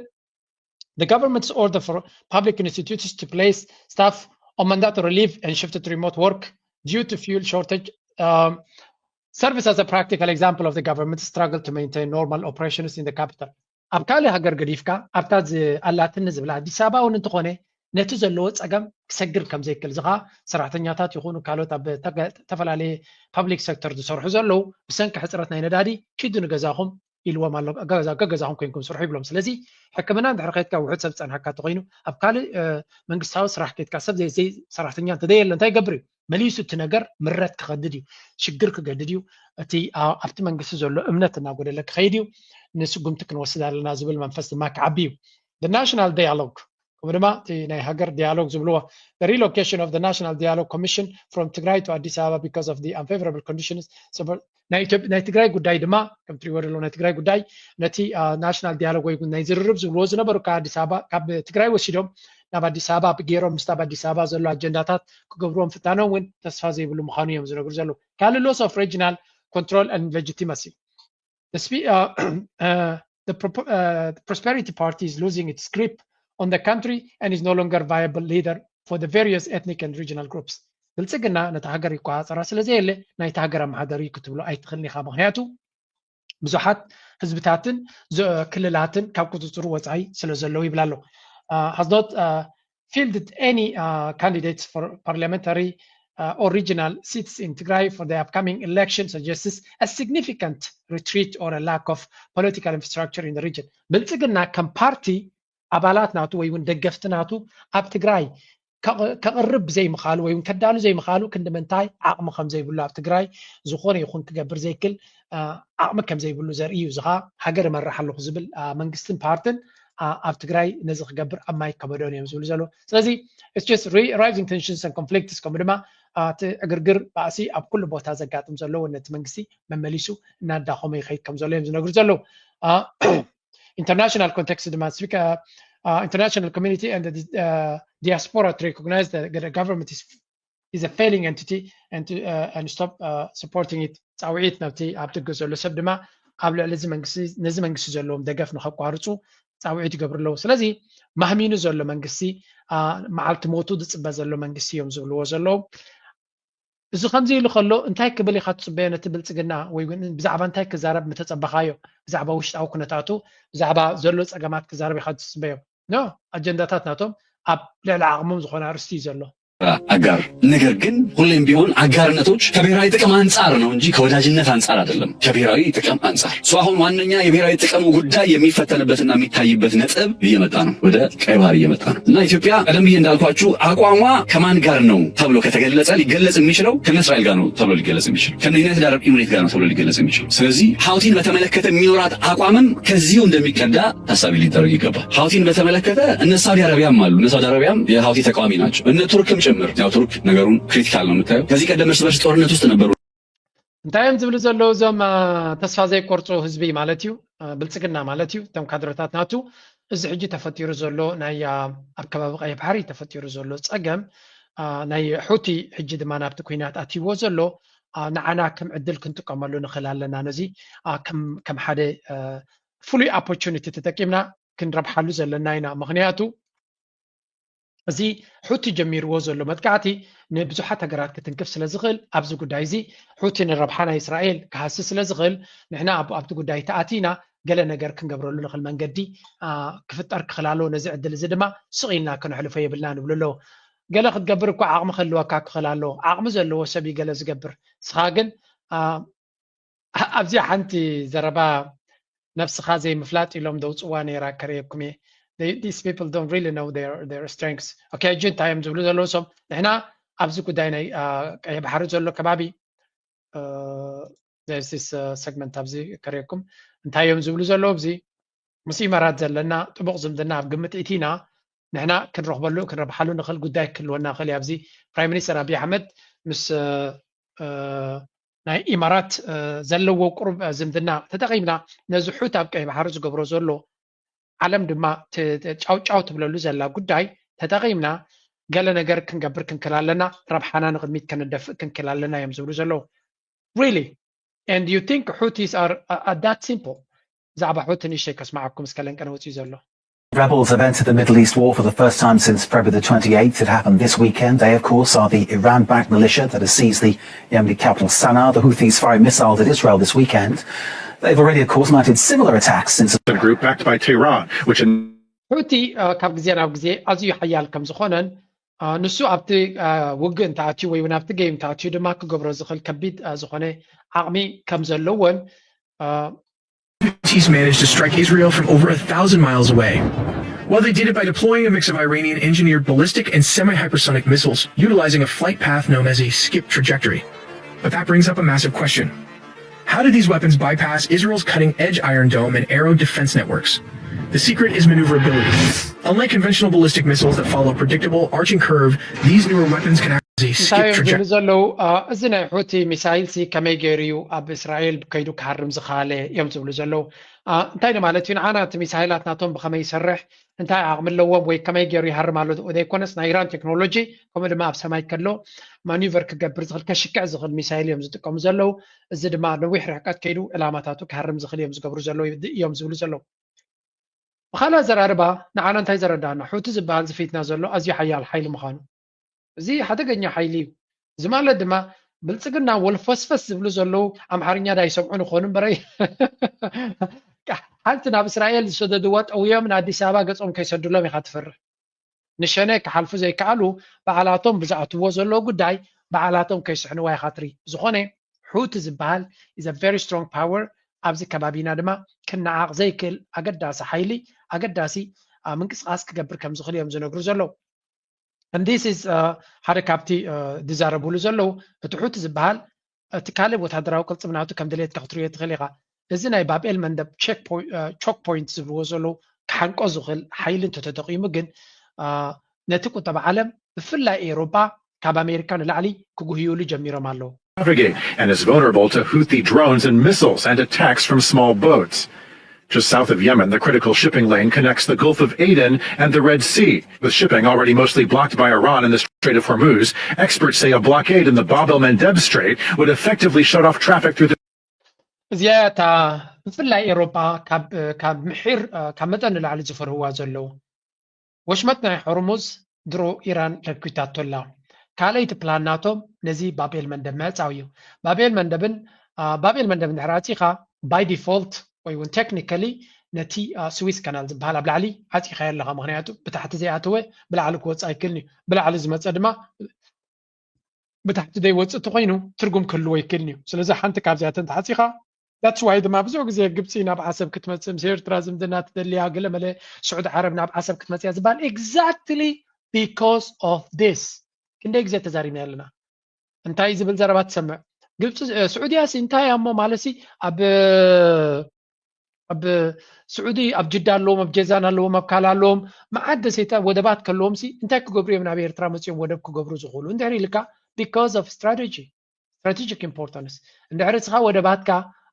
The government's order for public institutions to place staff on mandatory leave and shifted to remote work due to fuel shortage um, serves as a practical example of the government's struggle to maintain normal operations in the capital. ኣብ ካልእ ሃገር ገዲፍካ ኣብታ ኣላትኒ ዝብላ ኣዲስ ኣበባ እውን እንተኾነ ነቲ ዘለዎ ፀገም ክሰግር ከም ዘይክእል እዚ ከዓ ሰራሕተኛታት ይኹኑ ካልኦት ኣብ ተገ- ዝተፈላለየ ፐብሊክ ሴክተር ዝሰርሑ ዘለዉ ብሰንኪ ሕፅረት ናይ ነዳዲ ኪዱ ንገዛኹም ኢልዎም ኣሎ። ገዛ- ገገዛኹም ኮይንኩም ስርሑ ይብሎም። ስለዚ ሕክምና እንድሕር ከይድካ ውሑድ ሰብ ዝፀንሐካ እንተኮይኑ ኣብ ካልእ እ፣ መንግስታዊ ስራሕ ከይድካ ሰብ ዘይ ዘይ- ሰራሕተኛ እንተዘየለ እንታይ ይገብር እዩ? መሊሱ እቲ ነገር ምረት ክኸድድ እዩ፣ ሽግር ክገድድ እዩ። እቲ ኣ- ኣብቲ መንግስቲ ዘሎ እምነት እናጎደለ ክኸይድ እዩ። ንስጉምቲ ክንወስድ ኣለና ዝብል መንፈስ ድማ ክዓቢ እዩ። The national dialogue ከምኡ ድማ እቲ ናይ ሃገር ዲያሎግ ዝብልዎ relocation of the national dialogue commission from ትግራይ to ኣዲስ ኣበባ because of the unfavorable conditions ናይ ትግራይ ጉዳይ ድማ ከም ትሪእዎ ዘለኹም ናይ ትግራይ ጉዳይ ነቲ ናሽናል ዲያሎግ ወይ ናይ ዝርርብ ዝብልዎ ዝነበሩ ካብ ኣዲስ ኣበባ ካብ ትግራይ ወሲዶም ናብ ኣዲስ ኣበባ ገይሮም ምስቲ ኣብ ኣዲስ ኣበባ ዘሎ ኣጀንዳታት ክገብርዎም ፍታኖም እውን ተስፋ ዘይብሉ ምዃኑ እዮም ዝነግሩ ዘለዉ ካልእ loss of regional control and legitimacy the prosperity party is losing its grip on the country and is no longer viable leader for the various ethnic and regional groups ብልፅግና ነቲ ሃገር ይቆፃፀራ ስለዘየለ ናይቲ ሃገር ኣመሓደሪ ክትብሎ ኣይትኽእልን ኢኻ ምክንያቱ ብዙሓት ህዝብታትን ክልላትን ካብ ቁፅፅሩ ወፃኢ ስለ ዘለዉ ይብላ ኣሎ has not fielded any candidates for parliamentary or regional seats in Tigray for the upcoming election suggests a significant retreat or a lack of political infrastructure in the region ብልፅግና ከም ፓርቲ ኣባላት ናቱ ወይ እውን ደገፍቲ ናቱ ኣብ ትግራይ ከቕርብ ዘይምኻሉ ወይ እውን ከዳሉ ዘይምኻሉ ክንዲ ምንታይ ዓቕሚ ከም ዘይብሉ ኣብ ትግራይ ዝኾነ ይኹን ክገብር ዘይክል ዓቕሚ ከም ዘይብሉ ዘርኢ እዩ እዚ ከዓ ሃገር እመርሕ ኣለኹ ዝብል መንግስትን ፓርትን ኣብ ትግራይ ነዚ ክገብር ኣብ ማይ ከበዶን እዮም ዝብሉ ዘለዉ ስለዚ it's just rising tensions and conflicts ከምኡ ድማ እቲ ዕግርግር ባእሲ ኣብ ኩሉ ቦታ ዘጋጥም ዘለዎ ነቲ መንግስቲ መመሊሱ እናዳኸሞ ይኸይድ ከም ዘሎ እዮም ዝነግሩ ዘለዉ international context ድማ international community and diaspora to recognize that the government is is a failing entity and to uh, and stop uh, supporting it ፃውዒት ናብቲ ኣብ ደገ ዘሎ ሰብ ድማ ኣብ ልዕሊ ነዚ መንግስቲ ዘለዎም ደገፍ ንከቋርፁ ፃውዒት ይገብሩ ኣለዉ ስለዚ ማህሚኑ ዘሎ መንግስቲ መዓልቲ ሞቱ ዝፅበ ዘሎ መንግስቲ እዮም ዝብልዎ ዘለዉ እዚ ከምዚ ኢሉ ከሎ እንታይ ክብል ኢኻ ትፅበዮ ነቲ ብልፅግና ወይ ብዛዕባ እንታይ ክዛረብ ምተፀበኻዮ ብዛዕባ ውሽጣዊ ኩነታቱ ብዛዕባ ዘሎ ፀገማት ክዛረብ ኢኻ ትፅበዮ ኖ ኣጀንዳታት ናቶም ኣብ ልዕሊ ዓቕሞም ዝኾነ ኣርስቲ እዩ ዘሎ ኣጋር ነገር ግን ሁሌም ቢሆን አጋርነቶች ከብሔራዊ ጥቅም አንጻር ነው እንጂ ከወዳጅነት አንጻር አይደለም። ከብሔራዊ ጥቅም አንጻር so አሁን ዋነኛ የብሔራዊ ጥቅሙ ጉዳይ የሚፈተንበትና የሚታይበት ነጥብ እየመጣ ነው፣ ወደ ቀይ ባህር እየመጣ ነው እና ኢትዮጵያ ቀደም ብዬ እንዳልኳችሁ አቋሟ ከማን ጋር ነው ተብሎ ከተገለጸ ሊገለጽ የሚችለው ከነ እስራኤል ጋር ነው ተብሎ ሊገለጽ የሚችለው ከነ ዩናይትድ አረብ ኤምሬት ጋር ነው ተብሎ ሊገለጽ የሚችለው። ስለዚህ ሀውቲን በተመለከተ የሚኖራት አቋምም ከዚሁ እንደሚቀዳ ታሳቢ ሊደረግ ይገባል። ሀውቲን በተመለከተ እነ ሳውዲ አረቢያም አሉ። እነ ሳውዲ አረቢያም የሀውቲ ተቃዋሚ ናቸው፣ እነ ቱርክም ጭምር። ያው ቱርክ ነገሩን ክሪቲካል ነው የምታየው። ከዚህ ቀደም እርስ በርስ ጦርነት ውስጥ ነበሩ። እንታይ እዮም ዝብሉ ዘለዉ እዞም ተስፋ ዘይቆርፁ ህዝቢ ማለት እዩ ብልፅግና ማለት እዩ እቶም ካድረታት ናቱ እዚ ሕጂ ተፈጢሩ ዘሎ ናይ ኣብ ከባቢ ቀይሕ ባሕሪ ተፈጢሩ ዘሎ ፀገም ናይ ሑቲ ሕጂ ድማ ናብቲ ኩናት ኣትይዎ ዘሎ ንዓና ከም ዕድል ክንጥቀመሉ ንኽእል ኣለና ነዚ ከም ሓደ ፍሉይ ኦፖርቹኒቲ ተጠቂምና ክንረብሓሉ ዘለና ኢና ምክንያቱ እዚ ሑቲ ጀሚርዎ ዘሎ መጥቃዕቲ ንብዙሓት ሃገራት ክትንክፍ ስለ ዝኽእል ኣብዚ ጉዳይ እዚ ሑቲ ንረብሓ ናይ እስራኤል ክሃሲ ስለ ዝኽእል ንሕና ኣብቲ ጉዳይ ተኣቲና ገለ ነገር ክንገብረሉ ንኽእል መንገዲ ክፍጠር ክኽእል ኣለዎ ነዚ ዕድል እዚ ድማ ስቕ ኢልና ከነሕልፎ የብልና ንብሉ ኣለዉ ገለ ክትገብር እኳ ዓቕሚ ክህልወካ ክኽእል ኣለዎ ዓቕሚ ዘለዎ ሰብ እዩ ገለ ዝገብር ንስኻ ግን ኣብዚኣ ሓንቲ ዘረባ ነብስኻ ዘይምፍላጥ ኢሎም ደውፅዋ ነይራ ከርእየኩም እየ these people don't really know their, their strengths okay ሕጂ እንታይ እዮም ዝብሉ ዘለዉ ሶም ንሕና ኣብዚ ጉዳይ ናይ ቀይ ባሕሪ ዘሎ ከባቢ this segment ኣብዚ ከርእየኩም እንታይ እዮም ዝብሉ ዘለዉ ኣብዚ ምስ ኢመራት ዘለና ጥቡቕ ዝምድና ኣብ ግምት ኢቲና ንሕና ክንረኽበሉ ክንረብሓሉ ንኽእል ጉዳይ ክህልወና ክእል ኣብዚ ፕራይም ሚኒስተር ኣብይ ኣሕመድ ምስ ናይ ኢማራት ዘለዎ ቁሩብ ዝምድና ተጠቒምና ነዚ ሑት ኣብ ቀይ ባሕሪ ዝገብሮ ዘሎ ዓለም ድማ ጫውጫው ትብለሉ ዘላ ጉዳይ ተጠቒምና ገለ ነገር ክንገብር ክንክል ኣለና ረብሓና ንቕድሚት ከነደፍእ ክንክል ኣለና እዮም ዝብሉ ዘለዉ really and you think Houthis are at that simple ብዛዕባ ሑቲ ንእሽተይ ከስማዓኩም እስከ ለንቀነ ወፅዩ ዘሎ Rebels have entered the Middle East war for the first time since February the twenty-eighth. It happened this weekend. They, of course, are the Iran-backed militia that has seized the Yemeni capital Sana'a. The Houthis firing missiles at Israel this weekend. They've already, of course, mounted similar attacks since. A group backed by Tehran, which. ሑቲ ካብ ግዜ ናብ ግዜ ኣዝዩ ሓያል ከም ዝኾነን ንሱ ኣብቲ ውግእ እንተኣትዩ ወይ እውን ኣብቲ ገይም እንተኣትዩ ድማ ክገብሮ ዝኽእል ከቢድ ዝኾነ ዓቕሚ ከም ዘለዎን Houthis managed to strike Israel from over a thousand miles away. Well, they did it by deploying a mix of Iranian engineered ballistic and semi hypersonic missiles, utilizing a flight path known as a skip trajectory. But that brings up a massive question. How do these weapons bypass Israel's cutting edge Iron Dome and Arrow defense networks? The secret is maneuverability. Unlike conventional ballistic missiles that follow a predictable, arching curve, these newer weapons can act as a skip trajectory. ዘለዉ እዚ ናይ ሑቲ ሚሳይል ሲ ከመይ ገይሩ እዩ ኣብ እስራኤል ከይዱ ክሃርም ዝኸኣለ እዮም ዝብሉ ዘለዉ። እንታይ ማለት እዩ? ንዓና እቲ ሚሳይላት ናቶም ብኸመይ ይሰርሕ፣ እንታይ ዓቕሚ ኣለዎም ወይ ከመይ ገይሩ ይሃርም ኣሎ ዘይኮነስ ናይ ኢራን ቴክኖሎጂ ከምኡ ድማ ኣብ ሰማይ ከሎ ማኒቨር ክገብር ዝኽእል ከሽክዕ ዝኽእል ሚሳይል እዮም ዝጥቀሙ ዘለዉ። እዚ ድማ ነዊሕ ርሕቀት ከይዱ ዕላማታቱ ክሃርም ዝኽእል እዮም ዝገብሩ ዘለዉ እዮም ዝብሉ ዘለዉ። ብኻልእ ኣዘራርባ ንዓና እንታይ ዘረዳና? ሑቲ ዝበሃል ዝፊትና ዘሎ ኣዝዩ ሓያል ሓይሊ ምዃኑ። እዚ ሓደገኛ ሓይሊ እዩ። እዚ ማለት ድማ ብልፅግና ወልፈስፈስ ዝብሉ ዘለዉ ኣምሓርኛ ዳይሰምዑን ይኾኑ እምበረይ ሓንቲ ናብ እስራኤል ዝሰደድዋ ጠውዮም ንኣዲስ ኣበባ ገፆም ከይሰድሎም ኢኻ ትፈርህ። ንሸነ ክሓልፉ ዘይከኣሉ ባዕላቶም ብዝኣትዎ ዘለዉ ጉዳይ ባዕላቶም ከይስሕንዋ ኢኻ ትርኢ። ዝኾነ ሑቲ ዝበሃል is a very strong power ኣብዚ ከባቢና ድማ ክነዓቕ ዘይክእል ኣገዳሲ ሓይሊ ኣገዳሲ ምንቅስቃስ ክገብር ከም ዝኽእል እዮም ዝነግሩ ዘለዉ። And this is ሓደ ካብቲ ዝዛረብሉ ዘለዉ እቲ ሑቲ ዝበሃል እቲ ካልእ ወታደራዊ ቅልፅም ናቱ ከም ድሌትካ ክትሪኦ ትኽእል ኢኻ። እዚ ናይ ባብኤል መንደብ ቾክ ፖይንት ዝብልዎ ዘለዉ ክሓንቆ ዝኽእል ሓይሊ እንተተጠቂሙ ግን ነቲ ቁጠባ ዓለም ብፍላይ ኤውሮጳ ካብ ኣሜሪካ ንላዕሊ ክጉህዩሉ ጀሚሮም ኣለዉ። navigate and is vulnerable to Houthi drones and missiles and attacks from small boats. Just south of Yemen, the critical shipping lane connects the Gulf of Aden and the Red Sea. With shipping already mostly blocked by Iran in the Strait of Hormuz, experts say a blockade in the Bab el Mandeb Strait would effectively shut off traffic through the እዚኣ እታ ብፍላይ ኤውሮጳ ካብ ምሒር ካብ መጠን ንላዕሊ ዝፈርህዋ ዘለዉ ወሽመጥ ናይ ሆርሙዝ ድሮ ኢራን ለኪታቶ ኣላ። ካልኣይቲ ፕላን ናቶም ነዚ ባብኤል መንደብ ምዕፃው እዩ። ባብኤል መንደብን ባብኤል መንደብ እንድሕር ዓፂኻ by default ወይ እውን technically ነቲ ስዊስ ካናል ዝበሃል ኣብ ላዕሊ ዓፂኻዮ ኣለኻ። ምክንያቱ ብታሕቲ ዘይኣተወ ብላዕሊ ክወፅእ ኣይክእልን እዩ። ብላዕሊ ዝመፀ ድማ ብታሕቲ ዘይወፅእ እንተኮይኑ ትርጉም ክህልዎ ኣይክእልን እዩ። ስለዚ ሓንቲ ካብዚኣተን ተዓፂኻ that's why ድማ ብዙሕ ግዜ ግብፂ ናብ ዓሰብ ክትመፅእ ምስ ኤርትራ ዝምድና ትደልያ ገለ መለ ስዑዲ ዓረብ ናብ ዓሰብ ክትመፅያ ዝበሃል exactly because of this። ክንደይ ግዜ ተዛሪብና ኣለና። እንታይ ዝብል ዘረባ ትሰምዕ? ግብፂ ስዑድያ ሲ እንታይ እያ እሞ ማለት ሲ ኣብ ኣብ ስዑዲ ኣብ ጅዳ ኣለዎም ኣብ ጀዛን ኣለዎም ኣብ ካላ ኣለዎም መዓት ደሴታ ወደባት ከለዎም ሲ እንታይ ክገብሩ እዮም ናብ ኤርትራ መፅኦም ወደብ ክገብሩ ዝኽእሉ እንድሕር ኢልካ because of strategy strategic importance እንድሕር እስኻ ወደባትካ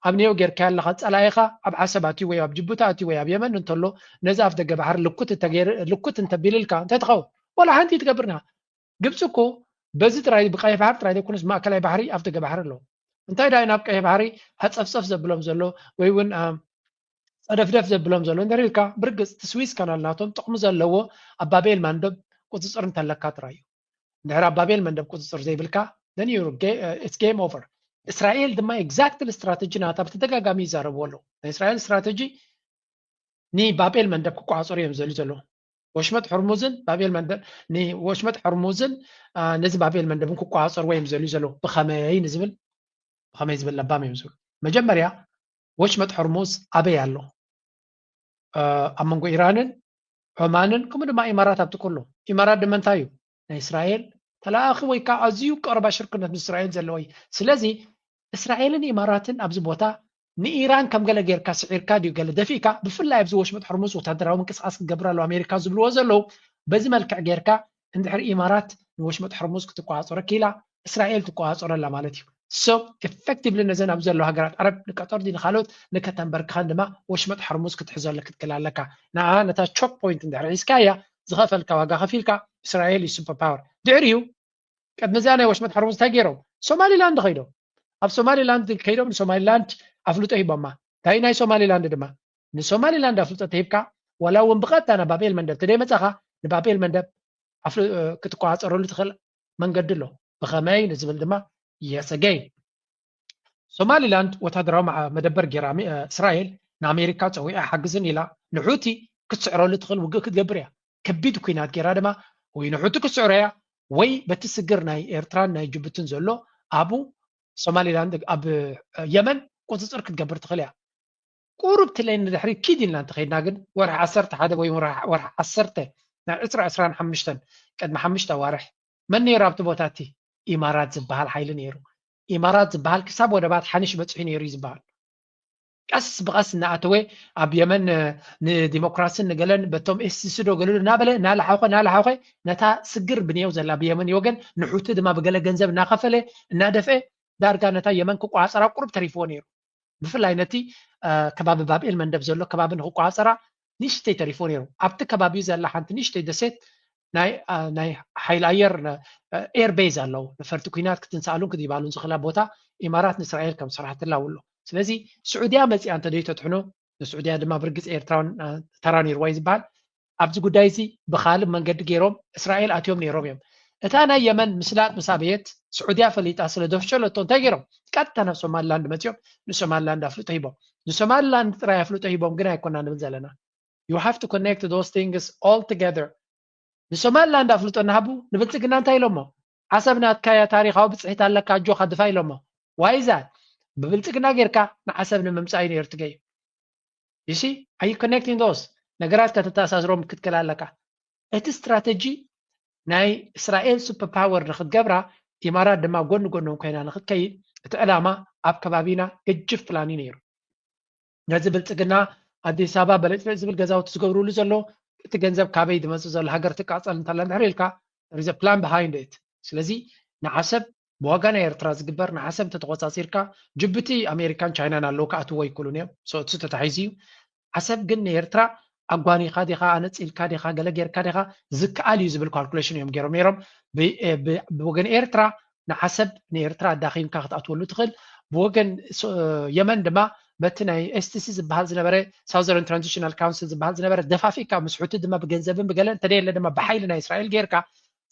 ኣብ ኔው ጌርካ ኣለኻ ፀላኢኻ ኣብ ዓሰብ ኣትዩ ወይ ኣብ ጅቡቲ ኣትዩ ወይ ኣብ የመን እንተሎ ነዚ ኣፍ ደገ ባሕሪ ልኩት እንተቢልልካ እንታይ ትኸውን ወላ ሓንቲ ትገብርና ግብፂ እኮ በዚ ጥራይ ብቀይሕ ባሕሪ ጥራይ ዘይኮነስ ማእከላይ ባሕሪ ኣፍ ደገ ባሕሪ ኣለዎ እንታይ ዳይ ናብ ቀይሕ ባሕሪ ሃፀፍፀፍ ዘብሎም ዘሎ ወይ እውን ፀደፍደፍ ዘብሎም ዘሎ እንድሕር ኢልካ ብርግፅ እቲ ስዊዝ ካናል ናቶም ጥቕሚ ዘለዎ ኣብ ባቤል ማንደብ ቁፅፅር እንተለካ ጥራይ እዩ እንድሕር ኣብ ባቤል መንደብ ቁፅፅር ዘይብልካ then it's game over እስራኤል ድማ exactly strategy ናታ ብተደጋጋሚ ይዛረብዎ ኣለዉ ናይ እስራኤል strategy ንባቤል መንደብ ክቋፀሩ እዮም ዘሉ ዘለዉ ወሽመጥ ሕርሙዝን ባቤል መንደብ ንወሽመጥ ሕርሙዝን ነዚ ባቤል መንደብን ክቋፀርዎ እዮም ዘሉ ዘለዉ ብኸመይ ንዝብል ብኸመይ ዝብል ለባም እዮም ዝብሉ መጀመርያ ወሽመጥ ሕርሙዝ ኣበይ ኣሎ ኣብ መንጎ ኢራንን ዖማንን ከምኡ ድማ ኢማራት ኣብቲ ኩሉ ኢማራት ድማ እንታይ እዩ ናይ እስራኤል ተላኣኺ ወይ ከዓ ኣዝዩ ቀረባ ሽርክነት ምስ እስራኤል ዘለዎ እዩ ስለዚ እስራኤልን ኢማራትን ኣብዚ ቦታ ንኢራን ከም ገለ ጌርካ ስዒርካ ድዩ ገለ ደፊእካ ብፍላይ ኣብዚ ወሽመጥ ሕርሙዝ ወታደራዊ ምንቅስቃስ ክገብር ኣሎ ኣሜሪካ ዝብልዎ ዘለዉ በዚ መልክዕ ጌርካ እንድሕር ኢማራት ንወሽመጥ ሕርሙዝ ክትቆፃፀሮ ኪላ እስራኤል ትቆፃፀሮ ኣላ ማለት እዩ so effectively ነዘን ኣብ ዘለዉ ሃገራት ዓረብ ንቀጠር ድዩ ንካልኦት ንከተንበርክኸን ድማ ወሽመጥ ሕርሙዝ ክትሕዘሉ ክትክል ኣለካ ንዓ ነታ choke point እንድሕር ሒዝካያ ዝኸፈልካ ዋጋ ከፊልካ እስራኤል እዩ super power ድሕሪኡ ቅድሚ እዚኣ ናይ ወሽመጥ ሕርሙዝ እንታይ ገይሮም ሶማሊላንድ ከይዶም ኣብ ሶማሊላንድ ከይዶም ንሶማሊላንድ ኣፍልጦ ሂቦማ እንታይ ናይ ሶማሊላንድ ድማ ንሶማሊላንድ ኣፍልጦ ተሂብካ ዋላ እውን ብቐጥታ ናብ ባቤል መንደብ ተደይመፃኻ ንባቤል መንደብ ክትቆፃፀረሉ ትኽእል መንገዲ ኣሎ ብኸመይ ንዝብል ድማ yes again ሶማሊላንድ ወታደራዊ መደበር ጌራ እስራኤል ንኣሜሪካ ፀዊዓ ሓግዝን ኢላ ንሑቲ ክትስዕረሉ ትኽእል ውግእ ክትገብር እያ ከቢድ ኩናት ጌራ ድማ ወይ ንሑቲ ክትስዕሮ እያ ወይ በቲ ስግር ናይ ኤርትራን ናይ ጅቡትን ዘሎ ኣብ ሶማሊላንድ ኣብ የመን ቁፅፅር ክትገብር ትኽእል እያ ቁሩብ ትለይ ንድሕሪ ኪድ ኢልና እንተኸይድና ግን ወርሒ ዓሰርተ ሓደ ወይ ወርሒ ዓሰርተ ናይ ዕስራ ዕስራን ሓሙሽተን ቅድሚ ሓሙሽተ ኣዋርሕ መን ነይሩ ኣብቲ ቦታ እቲ ኢማራት ዝበሃል ሓይሊ ነይሩ ኢማራት ዝበሃል ክሳብ ወደባት ሓኒሽ በፂሑ ነይሩ እዩ ዝበሃል። ቀስ ብቐስ እናኣተወ ኣብ የመን ንዲሞክራሲን ንገለን በቶም ኤስሲሲ ዶ ገለሉ እናበለ እናለሓኸ እናለሓኸ ነታ ስግር ብንየው ዘላ ብየመን ወገን ንሑቲ ድማ ብገለ ገንዘብ እናኸፈለ እናደፍአ ዳርጋ ነታ የመን ክቆፃፀራ ቁሩብ ተሪፍዎ ነይሩ። ብፍላይ ነቲ ከባቢ ባብኤል መንደብ ዘሎ ከባቢ ንክቆፃፀራ ንእሽተይ ተሪፍዎ ነይሩ። ኣብቲ ከባቢ ዘላ ሓንቲ ንእሽተይ ደሴት ናይ ሓይሊ ኣየር ኤር ቤዝ ኣለዉ። ነፈርቲ ኩናት ክትንሳኣሉን ክትይባሉን ዝኽእላ ቦታ ኢማራት ንእስራኤል ከም ዝሰርሓትላ ውሎ። ስለዚ ስዑድያ መፂኣ እንተ ደይተትሕኖ ንስዑድያ ድማ ብርግፅ ኤርትራውን ተራ ነይርዋ እዩ ዝበሃል። ኣብዚ ጉዳይ እዚ ብኻልእ መንገዲ ገይሮም እስራኤል ኣትዮም ነይሮም እዮም። እታ ናይ የመን ምስላጥ ምስ ኣበየት ስዑድያ ፈሊጣ ስለ ዘፍሸለቶ እንታይ ገይሮም? ቀጥታ ናብ ሶማሊላንድ መፂኦም ንሶማሊላንድ ኣፍልጦ ሂቦም። ንሶማሊላንድ ጥራይ ኣፍልጦ ሂቦም ግን ኣይኮና ንብል ዘለና። You have to connect those things all together። ንሶማሊላንድ ኣፍልጦ እናሃቡ ንብልፅግና እንታይ ኢሎሞ? ዓሰብ ናትካያ ታሪኻዊ ብፅሒት ኣለካ ኣጆኻ ድፋ ኢሎሞ። ዋይዛ ብብልፅግና ጌርካ ንዓሰብ ንምምፃእ እዩ ነይሩ ትገይ። You see? Are you connecting those? ነገራት ከተተኣሳስሮም ክትክእል ኣለካ። እቲ ስትራተጂ ናይ እስራኤል ሱፐር ፓወር ንክትገብራ ኢማራት ድማ ጎኒ ጎኖም ኮይና ንክትከይድ እቲ ዕላማ ኣብ ከባቢና ገጅፍ ፕላን እዩ ነይሩ። ነዚ ብልፅግና ኣዲስ ኣበባ በለጭለጭ ዝብል ገዛውቲ ዝገብሩሉ ዘሎ እቲ ገንዘብ ካበይ ዝመፅእ ዘሎ ሃገር ትቃፀል እንተላ እንድሕር ኢልካ there is a plan behind it። ስለዚ ንዓሰብ ብዋጋ ናይ ኤርትራ ዝግበር ንዓሰብ እንተተቆፃፂርካ ጅቡቲ ኣሜሪካን ቻይናን ኣለዉ ክኣትዎ ኣይክእሉን እዮም። So እሱ ተታሒዙ እዩ። ዓሰብ ግን ንኤርትራ ኣጓኒኻ ዲኻ ኣነፂልካ ዲኻ ገለ ጌርካ ዲኻ ዝከኣል እዩ ዝብል ካልኩሌሽን እዮም ገይሮም ነይሮም። ብወገን ኤርትራ ንዓሰብ ንኤርትራ ኣዳኺምካ ክትኣትወሉ ትኽእል። ብወገን የመን ድማ በቲ ናይ ኤስቲሲ ዝበሃል ዝነበረ ሳውዘርን ትራንዚሽናል ካውንስል ዝበሃል ዝነበረ ደፋፊካ ምስ ሑቲ ድማ ብገንዘብን ብገለን እንተደየለ ድማ ብሓይሊ ናይ እስራኤል ጌርካ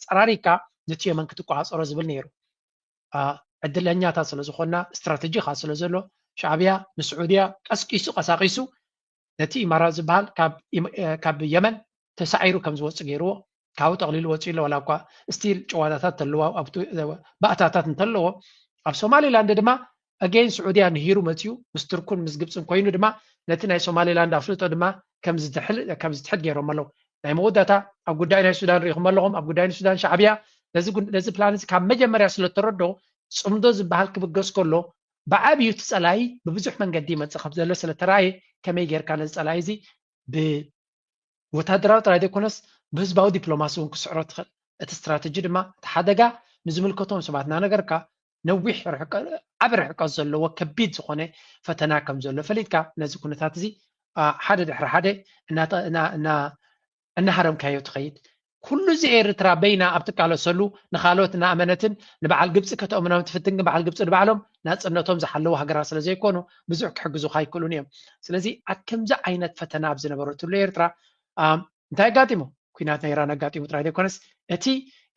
ፀራሪካ ነቲ የመን ክትቆፃፀሮ ዝብል ነይሩ። ዕድለኛታት ስለ ዝኾንና ስትራተጂ ኻ ስለ ዘሎ ሻዕብያ ንስዑድያ ቀስቂሱ ቀሳቂሱ ነቲ ኢማራት ዝበሃል ካብ የመን ተሳዒሩ ከም ዝወፅእ ገይርዎ ካብኡ ጠቕሊሉ ወፂኡ ኣሎ። ዋላ እኳ ስቲል ጨዋታታት ተለዎ ባእታታት እንተለዎ ኣብ ሶማሊላንድ ድማ ኣገይን ስዑድያ ንሂሩ መፅኡ ምስ ቱርኩን ምስ ግብፅን ኮይኑ ድማ ነቲ ናይ ሶማሊላንድ ኣፍልጦ ድማ ከም ዝትሕድ ገይሮም ኣለዉ። ናይ መወዳእታ ኣብ ጉዳይ ናይ ሱዳን ርኢኹም ኣለኹም። ኣብ ጉዳይ ናይ ሱዳን ሻዕብያ ነዚ ፕላን እዚ ካብ መጀመርያ ስለተረዶ ፅምዶ ዝበሃል ክብገስ ከሎ ብዓብዩ እቲ ፀላኢ ብብዙሕ መንገዲ ይመፅእ ከም ዘሎ ስለተረኣየ ከመይ ጌርካ ነዚ ፀላኢ እዚ ብወታደራዊ ጥራይ ዘይኮነስ ብህዝባዊ ዲፕሎማሲ እውን ክስዕሮ ትኽእል። እቲ ስትራተጂ ድማ እቲ ሓደጋ ንዝምልከቶም ሰባት እናነገርካ ነዊሕ ዓብ ርሕቀት ዘለዎ ከቢድ ዝኾነ ፈተና ከም ዘሎ ፈሊጥካ ነዚ ኩነታት እዚ ሓደ ድሕሪ ሓደ እናሃረምካዮ ትኸይድ። ኩሉ እዚ ኤርትራ በይና ኣብ ትቃለሰሉ ንኻልኦት እናኣመነትን ንበዓል ግብፂ ከተእምኖም ትፍትን ግን በዓል ግብፂ ንባዕሎም ናፅነቶም ዝሓለዉ ሃገራት ስለ ዘይኮኑ ብዙሕ ክሕግዙኻ ኣይክእሉን እዮም። ስለዚ ኣብ ከምዚ ዓይነት ፈተና ኣብ ዝነበረትሉ ኤርትራ እንታይ ኣጋጢሙ? ኩናት ናይ ኢራን ኣጋጢሙ ጥራይ ዘይኮነስ እቲ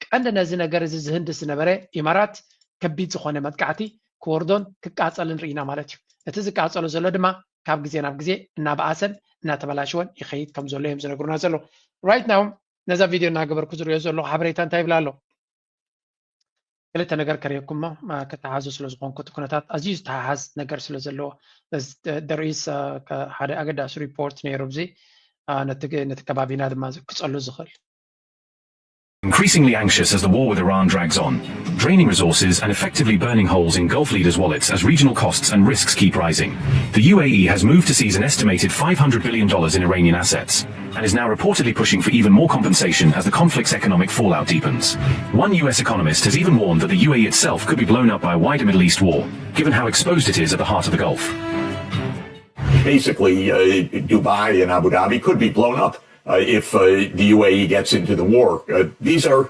ቀንዲ ነዚ ነገር እዚ ዝህንድስ ዝነበረ ኢማራት ከቢድ ዝኾነ መጥቃዕቲ ክወርዶን ክቃፀልን ርኢና ማለት እዩ። እቲ ዝቃፀሎ ዘሎ ድማ ካብ ግዜ ናብ ግዜ እናበኣሰን እናተበላሸወን ይኸይድ ከም ዘሎ እዮም ዝነግሩና ዘለዉ። Right now ነዛ ቪድዮ እናገበርኩ ዝሪኦ ዘለኹ ሓበሬታ እንታይ ይብል ኣሎ? ክልተ ነገር ከርእየኩም እሞ ከተሓዙ ስለ ዝኾንኩ እቲ ኩነታት ኣዝዩ ዝተሓሓዝ ነገር ስለ ዘለዎ there is ሓደ ኣገዳሲ ሪፖርት ነይሩ ኣብዚ ነቲ ከባቢና ድማ ክፀሉ ዝኽእል። Increasingly anxious as the war with Iran drags on, draining resources and effectively burning holes in Gulf leaders' wallets as regional costs and risks keep rising. The U A E has moved to seize an estimated five hundred billion dollars in Iranian assets and is now reportedly pushing for even more compensation as the conflict's economic fallout deepens. One U S economist has even warned that the U A E itself could be blown up by a wider Middle East war, given how exposed it is at the heart of the Gulf. Basically, uh, Dubai and Abu Dhabi could be blown up uh, if uh, the U A E gets into the war. Uh, these are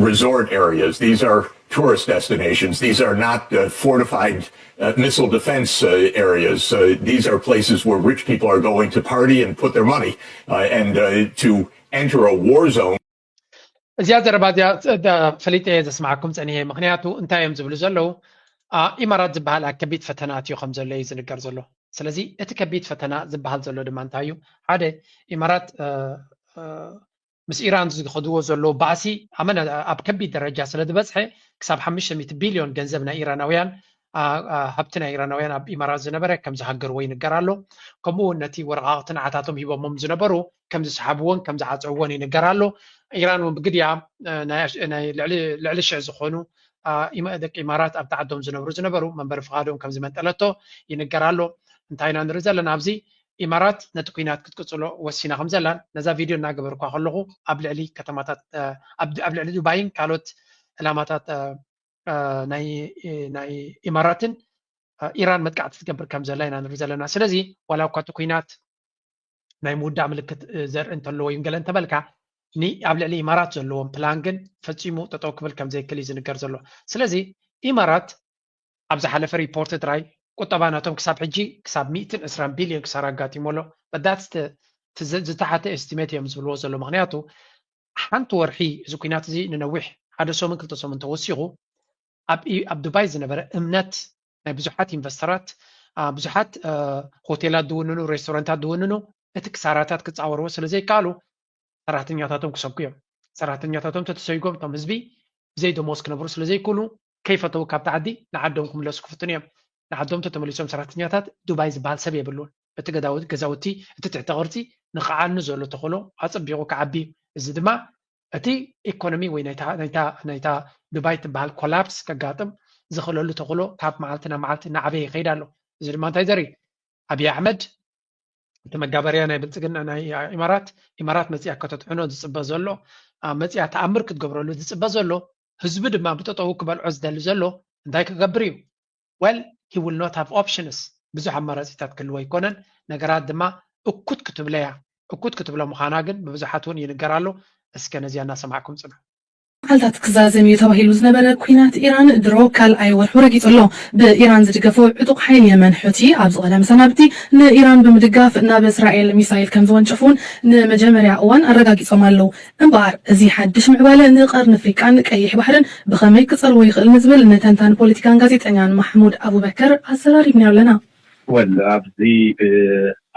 resort areas. These are tourist destinations. These are not uh, fortified uh, missile defense uh, areas. Uh, these are places where rich people are going to party and put their money uh, and uh, to enter a war zone. እዚኣ ዘረባ እዚኣ ፈሊጠ እየ ዘስማዓኩም ፀኒሐ። ምክንያቱ እንታይ እዮም ዝብሉ ዘለዉ? ኢማራት ዝበሃል ኣብ ከቢድ ፈተና ኣትዩ ከም ዘሎ እዩ ዝንገር ዘሎ። ስለዚ እቲ ከቢድ ፈተና ዝበሃል ዘሎ ድማ እንታይ እዩ? ሓደ ኢማራት ምስ ኢራን ዝኸድዎ ዘለዉ ባእሲ ኣመና ኣብ ከቢድ ደረጃ ስለ ዝበፅሐ ክሳብ ሓሙሽተ ሚእቲ ቢልዮን ገንዘብ ናይ ኢራናውያን ሃብቲ ናይ ኢራናውያን ኣብ ኢማራት ዝነበረ ከም ዝሃገርዎ ይንገር ኣሎ። ከምኡ እውን ነቲ ወረቃቅቲ ንዓታቶም ሂቦሞም ዝነበሩ ከም ዝሰሓብዎን ከም ዝዓፅዕዎን ይንገር ኣሎ። ኢራን እውን ብግድያ ናይ ልዕሊ ሽሕ ዝኾኑ ደቂ ኢማራት ኣብቲ ዓዶም ዝነብሩ ዝነበሩ መንበሪ ፍቓዶም ከም ዝመንጠለቶ ይንገር ኣሎ። እንታይ ኢና ንርኢ ዘለና ኣብዚ? ኢማራት ነቲ ኩናት ክትቅፅሎ ወሲና ከም ዘላን ነዛ ቪድዮ እናገበርኳ ከለኹ ኣብ ልዕሊ ከተማታት ኣብ ልዕሊ ዱባይን ካልኦት ዕላማታት ናይ ኢማራትን ኢራን መጥቃዕቲ ትገብር ከም ዘላ ኢና ንርኢ ዘለና። ስለዚ ዋላ እኳ እቲ ኩናት ናይ ምውዳእ ምልክት ዘርኢ እንተለዎ እዩ ገለ እንተበልካ፣ ኣብ ልዕሊ ኢማራት ዘለዎም ፕላን ግን ፈፂሙ ጠጠው ክብል ከም ዘይክእል እዩ ዝንገር ዘሎ። ስለዚ ኢማራት ኣብ ዝሓለፈ ሪፖርት ጥራይ ቁጠባ ናቶም ክሳብ ሕጂ ክሳብ ሚእትን ዕስራን ቢልዮን ክሳራ ኣጋጢሞ ኣሎ። በዳት ዝተሓተ ኤስቲሜት እዮም ዝብልዎ ዘሎ። ምክንያቱ ሓንቲ ወርሒ እዚ ኩናት እዚ ንነዊሕ ሓደ ሰሙን ክልተ ሰሙን ተወሲኹ ኣብ ዱባይ ዝነበረ እምነት ናይ ብዙሓት ኢንቨስተራት ብዙሓት ሆቴላት ዝውንኑ ሬስቶራንታት ዝውንኑ እቲ ክሳራታት ክፃወርዎ ስለ ዘይከኣሉ ሰራሕተኛታቶም ክሰጉ እዮም። ሰራሕተኛታቶም ተተሰይጎም እቶም ህዝቢ ብዘይ ደሞዝ ክነብሩ ስለ ዘይክእሉ ከይፈተው ካብቲ ዓዲ ንዓዶም ክምለሱ ክፍትኑ እዮም። ንዓዶም ተተመሊሶም ሰራሕተኛታት ዱባይ ዝበሃል ሰብ የብሉን። እቲ ገዛውቲ እቲ ትሕተ ቅርፂ ንክዓኑ ዘሎ ተኽእሎ ኣፀቢቑ ክዓቢ እዩ። እዚ ድማ እቲ ኢኮኖሚ ወይ ናይታ ዱባይ ትበሃል ኮላፕስ ከጋጥም ዝኽእለሉ ተኽእሎ ካብ መዓልቲ ናብ መዓልቲ እናዓበየ ይኸይድ ኣሎ። እዚ ድማ እንታይ ዘርኢ? ኣብይ ኣሕመድ እቲ መጋበርያ ናይ ብልፅግና ናይ ኢማራት ኢማራት መፅያ ከተድሕኖ ዝፅበ ዘሎ መፅያ ተኣምር ክትገብረሉ ዝፅበ ዘሎ ህዝቢ ድማ ብጠጠው ክበልዖ ዝደሊ ዘሎ እንታይ ክገብር እዩ? Well, he will not have options። ብዙሕ ኣማራፂታት ክህልዎ ኣይኮነን። ነገራት ድማ እኩት ክትብለያ እኩት ክትብሎ ምዃና ግን ብብዙሓት እውን ይንገር ኣሎ። እስከ ነዚኣ እናሰማዕኩም ፅንሑ። መዓልታት ክዛዘም እዩ ተባሂሉ ዝነበረ ኲናት ኢራን ድሮ ካልኣይ ወርሑ ረጊጹ ኣሎ። ብኢራን ዝድገፎ ዕጡቕ ሓይሊ የመን ሑቲ ኣብዚ ቀዳም ሰናብቲ ንኢራን ብምድጋፍ ናብ እስራኤል ሚሳይል ከም ዝወንጨፉን ንመጀመርያ እዋን ኣረጋጊጾም ኣለዉ። እምበኣር እዚ ሓድሽ ምዕባለ ንቐርኒ ኣፍሪቃን ቀይሕ ባሕርን ብኸመይ ክጸልዎ ይኽእል ንዝብል ንተንታን ፖለቲካን ጋዜጠኛን ማሕሙድ ኣቡበከር ኣዘራሪብናዮ ኣለና። ወል ኣብዚ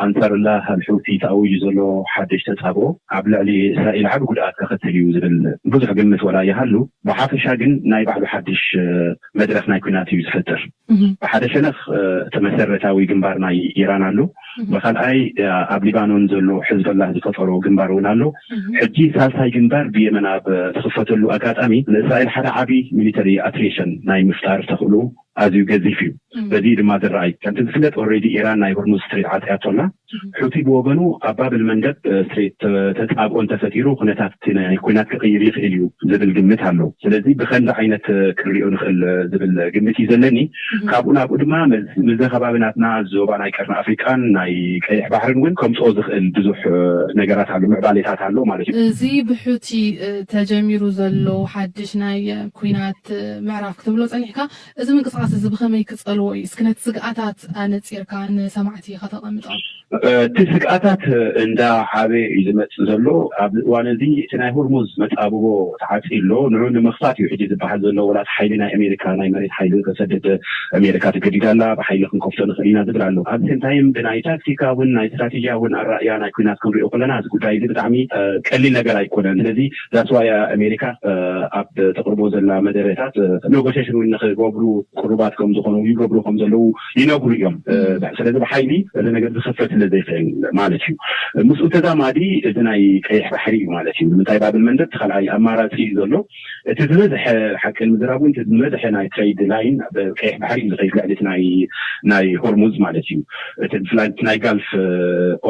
ኣንሳርላህ ኣልሑቲ ተኣዊጁ ዘሎ ሓድሽ ተጻብኦ ኣብ ልዕሊ እስራኤል ዓቢ ጉድኣት ከኸትል እዩ ዝብል ብዙሕ ግምት ወላ ይሃሉ፣ ብሓፈሻ ግን ናይ ባዕሉ ሓድሽ መድረኽ ናይ ኲናት እዩ ዝፈጥር። ብሓደ ሸነኽ እቲ መሰረታዊ ግንባር ናይ ኢራን ኣሎ፣ ብኻልኣይ ኣብ ሊባኖን ዘሎ ሕዝበላህ ዝፈጠሮ ግንባር እውን ኣሎ። ሕጂ ሳልሳይ ግንባር ብየመን ኣብ ዝኽፈተሉ ኣጋጣሚ ንእስራኤል ሓደ ዓቢ ሚሊተሪ ኣትሬሽን ናይ ምፍጣር ተኽእሎ ኣዝዩ ገዚፍ እዩ። በዚ ድማ ዝረኣይ ከምቲ ዝፍለጥ ኦልሬዲ ኢራን ናይ ሆርሙዝ ስትሬት ዓፅያቶ ኣላ። ሑቲ ብወገኑ ኣብ ባብል መንደብ ስትሬት ተፃብኦ እንተፈጢሩ ኩነታት ናይ ኩናት ክቕይር ይኽእል እዩ ዝብል ግምት ኣሎ። ስለዚ ብኸምዚ ዓይነት ክንሪኦ ንኽእል ዝብል ግምት እዩ ዘለኒ። ካብኡ ናብኡ ድማ ምዚ ከባቢ ናትና ዞባ ናይ ቀርኒ ኣፍሪቃን ናይ ቀይሕ ባሕርን እውን ከምፅኦ ዝኽእል ብዙሕ ነገራት ኣሎ፣ ምዕባሌታት ኣሎ ማለት እዩ። እዚ ብሑቲ ተጀሚሩ ዘሎ ሓድሽ ናይ ኩናት ምዕራፍ ክትብሎ ፀኒሕካ እዚ ምንቅስቃስ እዚ ብኸመይ ክፀልዎ እዩ? እስኪ ነቲ ስግኣታት ኣነፂርካ ንሰማዕቲ ከተቐምጦ። እቲ ስግኣታት እንዳ ዓበየ እዩ ዝመፅእ ዘሎ። ኣብዚ እዋን እዚ እቲ ናይ ሆርሙዝ መፃብቦ ተዓፂ ኣሎ። ንዑ ንምኽፋት እዩ ሕጂ ዝበሃል ዘሎ። ወላ እቲ ሓይሊ ናይ ኣሜሪካ ናይ መሬት ሓይሊ ከሰድድ ኣሜሪካ ተገዲዳ ኣላ። ብሓይሊ ክንከፍቶ ንኽእል ኢና ዝብል ኣሎ። ኣብዚ እንታይ ብናይ ታክቲካ እውን ናይ ስትራቴጂያ እውን ኣራእያ ናይ ኩናት ክንሪኦ ከለና እዚ ጉዳይ እዚ ብጣዕሚ ቀሊል ነገር ኣይኮነን። ስለዚ that's why ኣሜሪካ ኣብ ተቕርቦ ዘላ መደረታት ኔጎሽሽን እውን ንክገብሩ ቅሩባት ከም ዝኾኑ ይገብሩ ከም ዘለዉ ይነግሩ እዮም። ስለዚ ብሓይሊ እዚ ነገር ዝኽፈት ስለ ዘይኽእል ማለት እዩ። ምስኡ ተዛማዲ እዚ ናይ ቀይሕ ባሕሪ እዩ ማለት እዩ። ንምንታይ ባብል መንደብ እቲ ካልኣይ ኣማራፂ እዩ ዘሎ። እቲ ዝበዝሐ ሓቂ ንምዝራብ እውን እቲ ዝበዝሐ ናይ ትሬድ ላይን ቀይሕ ባሕሪ እዩ ዝኸይድ ልዕሊ ናይ ናይ ሆርሙዝ ማለት እዩ። እቲ ብፍላይ ናይ ጋልፍ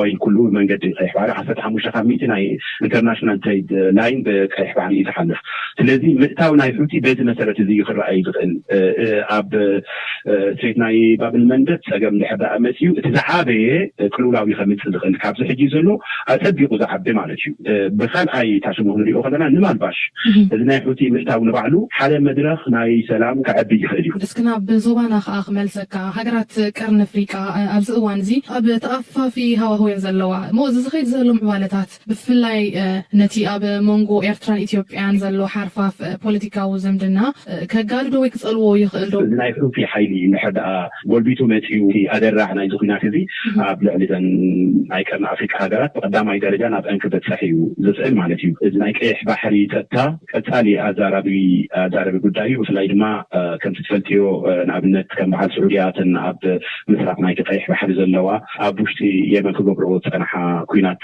ኦይል ኩሉ መንገዲ ቀይሕ ባሕሪ ዓሰርተ ሓሙሽተ ካብ ሚእቲ ናይ ኢንተርናሽናል ትሬድ ላይን ብቀይሕ ባሕሪ እዩ ዝሓልፍ። ስለዚ ምእታው ናይ ሑቲ በዚ መሰረት እዚ ክረኣይ ዝኽእል ኣብ ስትሬት ናይ ባብል መንደብ ፀገም ድሕር ደኣ መፅዩ እቲ ዝዓበየ ቅልውላው እዩ ከምፅእ ዝኽእል ካብዚ ሕጂ ዘሎ ኣፀቢቑ ዝዓቢ ማለት እዩ። ብካልኣይ ታሽሞ ክንሪኦ ከለና ንማልባሽ እዚ ናይ ሑቲ ምእታው ንባዕሉ ሓደ መድረኽ ናይ ሰላም ከዕቢ ይኽእል እዩ። እስኪ ናብ ዞባና ከዓ ክመልሰካ። ሃገራት ቀርኒ ኣፍሪቃ ኣብዚ እዋን እዚ ኣብ ተኣፋፊ ሃዋህው እየን ዘለዋ። እሞ እዚ ዝኸይድ ዘሎ ምዕባለታት ብፍላይ ነቲ ኣብ መንጎ ኤርትራን ኢትዮጵያን ዘሎ ሓርፋፍ ፖለቲካዊ ዝምድና ከጋድዶ ወይ ክጸልዎ ይኽእል ዶ? ናይ ሕውፊ ሓይሊ እንድሕር ደኣ ጎልቢቱ መፂኡ፣ እቲ ኣደራዕ ናይዚ ኩናት እዚ ኣብ ልዕሊ እዘን ናይ ቀርኒ ኣፍሪቃ ሃገራት ብቀዳማይ ደረጃ ናብአን ክበፅሕ እዩ ዝኽእል ማለት እዩ። እዚ ናይ ቀይሕ ባሕሪ ፀጥታ ቀፃሊ ኣዛራቢ ኣዛራቢ ጉዳይ እዩ። ብፍላይ ድማ ከምቲ ትፈልጥዮ፣ ንኣብነት ከም በዓል ስዑድያ እተን ኣብ ምስራቅ ናይቲ ቀይሕ ባሕሪ ዘለዋ፣ ኣብ ውሽጢ የመን ክገብርኦ ዝፀንሓ ኩናት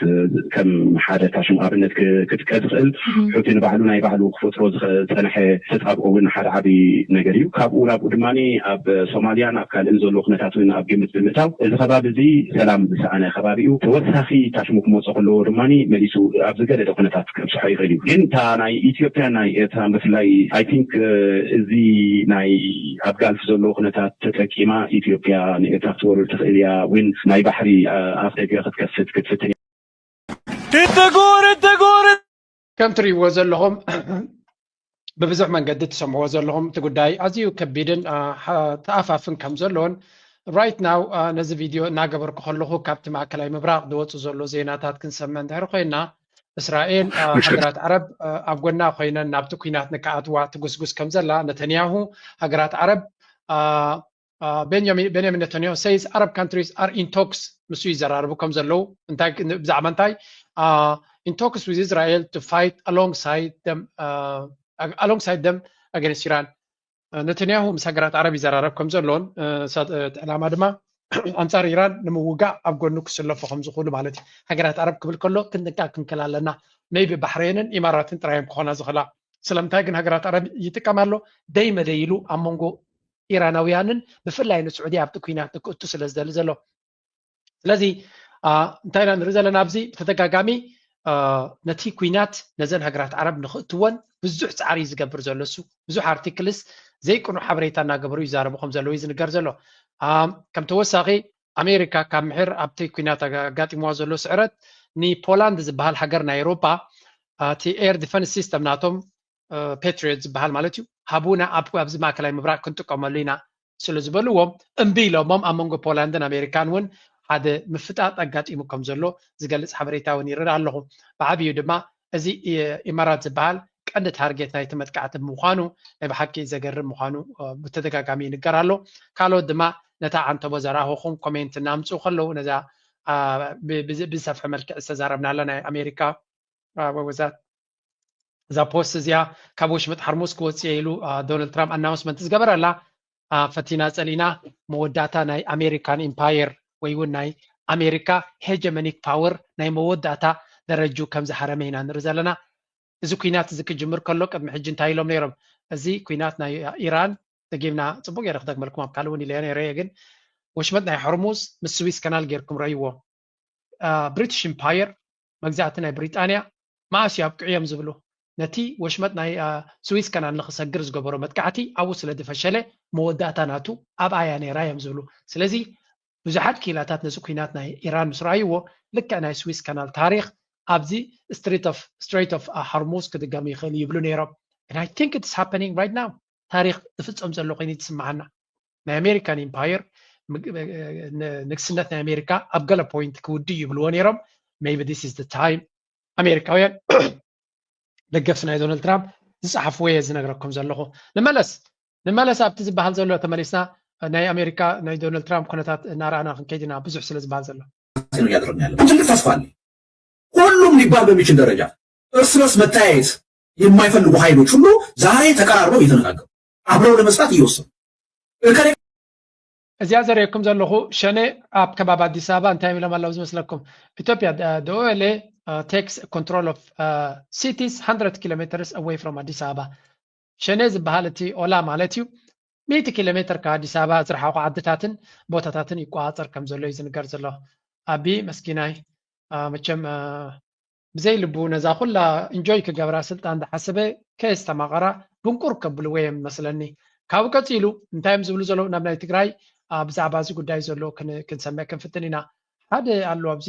ከም ሓደ ታሽሙ ኣብነት ክጥቀስ ዝኽእል። ሑቲ ንባዕሉ ናይ ባዕሉ ክፈጥሮ ዝፀንሐ ተፃብኦ እውን ሓደ ዓብዪ ነገር እዩ። ካብኡ ናብኡ ድማ ኣብ ሶማልያን ኣብ ካልእን ዘሎ ኩነታት እውን ኣብ ግምት ብምእታው፣ እዚ ከባቢ እዚ ሰላም ዝሰኣነ ከባቢ እዩ። ተወሳኺ ታሽሙ ክመፅኦ ከለዎ ድማ መሊሱ ኣብ ዝገደደ ኩነታት ከብፅሖ ይኽእል እዩ። ግን እታ ናይ ኢትዮጵያ ናይ ኤርትራ ብፍላይ፣ I think፣ እዚ ናይ ኣብ ጋልፍ ዘሎ ኩነታት ተጠቂማ ኢትዮጵያ ንኤርትራ ክትወርር ትኽእል እያ፣ እውን ናይ ባሕሪ ኣፍ ደገ ክትከፍት ክትፍትን እያ። ከምትሪእዎ ዘለኹም፣ ብብዙሕ መንገዲ ትሰምዕዎ ዘለኹም፣ እቲ ጉዳይ ኣዝዩ ከቢድን ተኣፋፍን ከም ዘለዎን፣ right now ነዚ ቪድዮ እናገበርኩ ከለኹ ካብቲ ማእከላይ ምብራቕ ዝወፁ ዘሎ ዜናታት ክንሰምዕ እንድሕር ኮይና፣ እስራኤል፣ ሃገራት ዓረብ ኣብ ጎና ኮይነን ናብቲ ኩናት ንክኣትዋ ትጉስጉስ ከም ዘላ፣ ነተንያሁ፣ ሃገራት ዓረብ፣ ቤንያሚን ነተንያሁ says Arab countries are in talks፣ ንሱ ይዘራረቡ ከም ዘለዉ። እንታይ ብዛዕባ እንታይ? In talks with Israel to fight alongside them, alongside them against Iran። ነተንያሁ ምስ ሃገራት ዓረብ ይዘራረብ ከም ዘሎን፣ ዕላማ ድማ ኣንጻር ኢራን ንምውጋእ ኣብ ጎኑ ክስለፉ ከም ዝኽእሉ ማለት እዩ። ሃገራት ዓረብ ክብል ከሎ ክንጥንቀቕ ክንክእል ኣለና። maybe ባሕሬንን ኢማራትን ጥራዮም ክኾና ዝኽእላ። ስለምንታይ ግን ሃገራት ዓረብ ይጥቀም ኣሎ? ደይ መደይ ኢሉ ኣብ መንጎ ኢራናውያንን ብፍላይ ንስዑድያ ኣብቲ ኩናት ንክእቱ ስለ ዝደሊ ዘሎ። ስለዚ እንታይ ኢና ንርኢ ዘለና ኣብዚ ብተደጋጋሚ ነቲ ኩናት ነዘን ሃገራት ዓረብ ንክእትወን ብዙሕ ፃዕሪ እዩ ዝገብር ዘሎ እሱ። ብዙሕ ኣርቲክልስ ዘይቅኑዕ ሓበሬታ እናገበሩ ይዛረቡ ከም ዘለዉ እዩ ዝንገር ዘሎ። ከም ተወሳኺ ኣሜሪካ ካብ ምሕር ኣብቲ ኩናት ኣጋጢምዋ ዘሎ ስዕረት ንፖላንድ ዝበሃል ሃገር ናይ ኤውሮጳ እቲ air defense system ናቶም ፓትሪዮት ዝበሃል ማለት እዩ ሃቡና ኣብዚ ማእከላይ ምብራቕ ክንጥቀመሉ ኢና ስለ ዝበልዎም እምቢ ኢሎሞም ኣብ መንጎ ፖላንድን ኣሜሪካን እውን ሓደ ምፍጣጥ ኣጋጢሙ ከም ዘሎ ዝገልፅ ሓበሬታ እውን ይርእ ኣለኹ። ብዓብዩ ድማ እዚ ኢማራት ዝበሃል ቀንዲ ታርጌት ናይቲ መጥቃዕቲ ምዃኑ ናይ ብሓቂ ዘገርም ምዃኑ ብተደጋጋሚ ይንገር ኣሎ። ካልኦት ድማ ነታ ዓንተቦ ዘረኣኹኹም ኮሜንት እናምፅኡ ከለዉ ነዛ ብዝሰፍሐ መልክዕ ዝተዛረብናላ ናይ ኣሜሪካ ወወዛት እዛ ፖስት እዚኣ ካብ ወሽመጥ ሓርሙዝ ክወፅእ ኢሉ ዶናልድ ትራምፕ ኣናውንስመንት ዝገበረላ ፈቲና ፀሊና መወዳእታ ናይ ኣሜሪካን ኢምፓየር ወይ እውን ናይ ኣሜሪካ ሄጀመኒክ ፓወር ናይ መወዳእታ ደረጁ ከም ዝሃረመ ኢና ንርኢ ዘለና። እዚ ኩናት እዚ ክጅምር ከሎ ቅድሚ ሕጂ እንታይ ኢሎም ነይሮም? እዚ ኩናት ናይ ኢራን ደጊምና ፅቡቅ ገይረ ክደግመልኩም ኣብ ካልእ እውን ኢለዮ ነይረ እየ ግን ወሽመጥ ናይ ሕርሙዝ ምስ ስዊስ ከናል ጌርኩም ረይዎ። ብሪቲሽ ኢምፓየር መግዛእቲ ናይ ብሪጣንያ መኣስ እዩ ኣብቅዑ እዮም ዝብሉ ነቲ ወሽመጥ ናይ ስዊስ ከናል ንክሰግር ዝገበሮ መጥቃዕቲ ኣብኡ ስለ ዝፈሸለ መወዳእታ ናቱ ኣብኣ እያ ነይራ እዮም ዝብሉ። ስለዚ ብዙሓት ክኢላታት ነዚ ኩናት ናይ ኢራን ምስ ረኣይዎ ልክዕ ናይ ስዊስ ከናል ታሪክ ኣብዚ ስትሬት ኦፍ ስትሬት ኦፍ ሃርሙዝ ክድገም ይኽእል ይብሉ ነይሮም። And I think it's happening right now። ታሪክ ዝፍፀም ዘሎ ኮይኑ ትስምዓና። ናይ ኣሜሪካን ኢምፓየር ንግስነት ናይ ኣሜሪካ ኣብ ገለ ፖይንት ክውድእ ይብልዎ ነይሮም። Maybe this is the time ኣሜሪካውያን ደገፍቲ ናይ ዶናልድ ትራምፕ ዝፀሓፍዎ እየ ዝነግረኩም ዘለኹ። ንመለስ ንመለስ ኣብቲ ዝበሃል ዘሎ ተመሊስና ናይ ኣሜሪካ ናይ ዶናልድ ትራምፕ ኩነታት እናረኣና ክንከይድ ኢና ብዙሕ ስለ ዝበሃል ዘሎ እያደረግን ያለ ትልቅ ተስፋ አለ። ሁሉም ሊባል በሚችል ደረጃ እርስ በርስ መተያየት የማይፈልጉ ኃይሎች ሁሉ ዛሬ ተቀራርበው እየተነጋገሩ አብረው ለመስራት እየወሰኑ እከሌ እዚኣ ዘርእየኩም ዘለኹ ሸኔ ኣብ ከባቢ ኣዲስ ኣበባ እንታይ ኢሎም ኣለዉ ዝመስለኩም? ኢትዮጵያ the O L A takes control of cities hundred kilometers away from ኣዲስ ኣበባ። ሸኔ ዝበሃል እቲ ኦላ ማለት እዩ ሚእቲ ኪሎ ሜትር ካብ ኣዲስ ኣበባ ዝረሓቑ ዓድታትን ቦታታትን ይቆፃፀር ከም ዘሎ እዩ ዝንገር ዘሎ። ኣቢ መስኪናይ መቸም ብዘይ ልቡ ነዛ ኩላ እንጆይ ክገብራ ስልጣን ዝሓሰበ ከየስተማቐራ ብንቁር ከብልዎ እዮም መስለኒ። ካብኡ ቀፂሉ እንታይ እዮም ዝብሉ ዘለዉ ናብ ናይ ትግራይ ብዛዕባ እዚ ጉዳይ ዘሎ ክንሰምዕ ክንፍትን ኢና። ሓደ ኣሎ ኣብዚ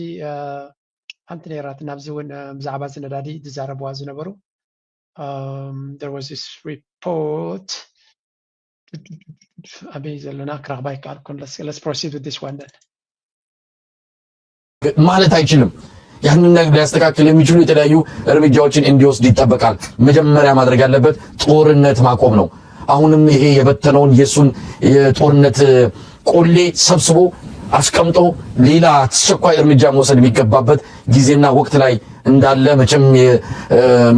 ሓንቲ ነይራትን ኣብዚ እውን ብዛዕባ እዚ ነዳዲ ዝዛረብዋ ዝነበሩ there was this report ኣበይ ዘለና ክረኽባ ይከኣልኩን let's proceed with this one then ማለት አይችልም። ያንን ነገር ሊያስተካክል የሚችሉ የተለያዩ እርምጃዎችን እንዲወስድ ይጠበቃል። መጀመሪያ ማድረግ ያለበት ጦርነት ማቆም ነው። አሁንም ይሄ የበተነውን የእሱን የጦርነት ቆሌ ሰብስቦ አስቀምጦ ሌላ አስቸኳይ እርምጃ መውሰድ የሚገባበት ጊዜና ወቅት ላይ እንዳለ መቼም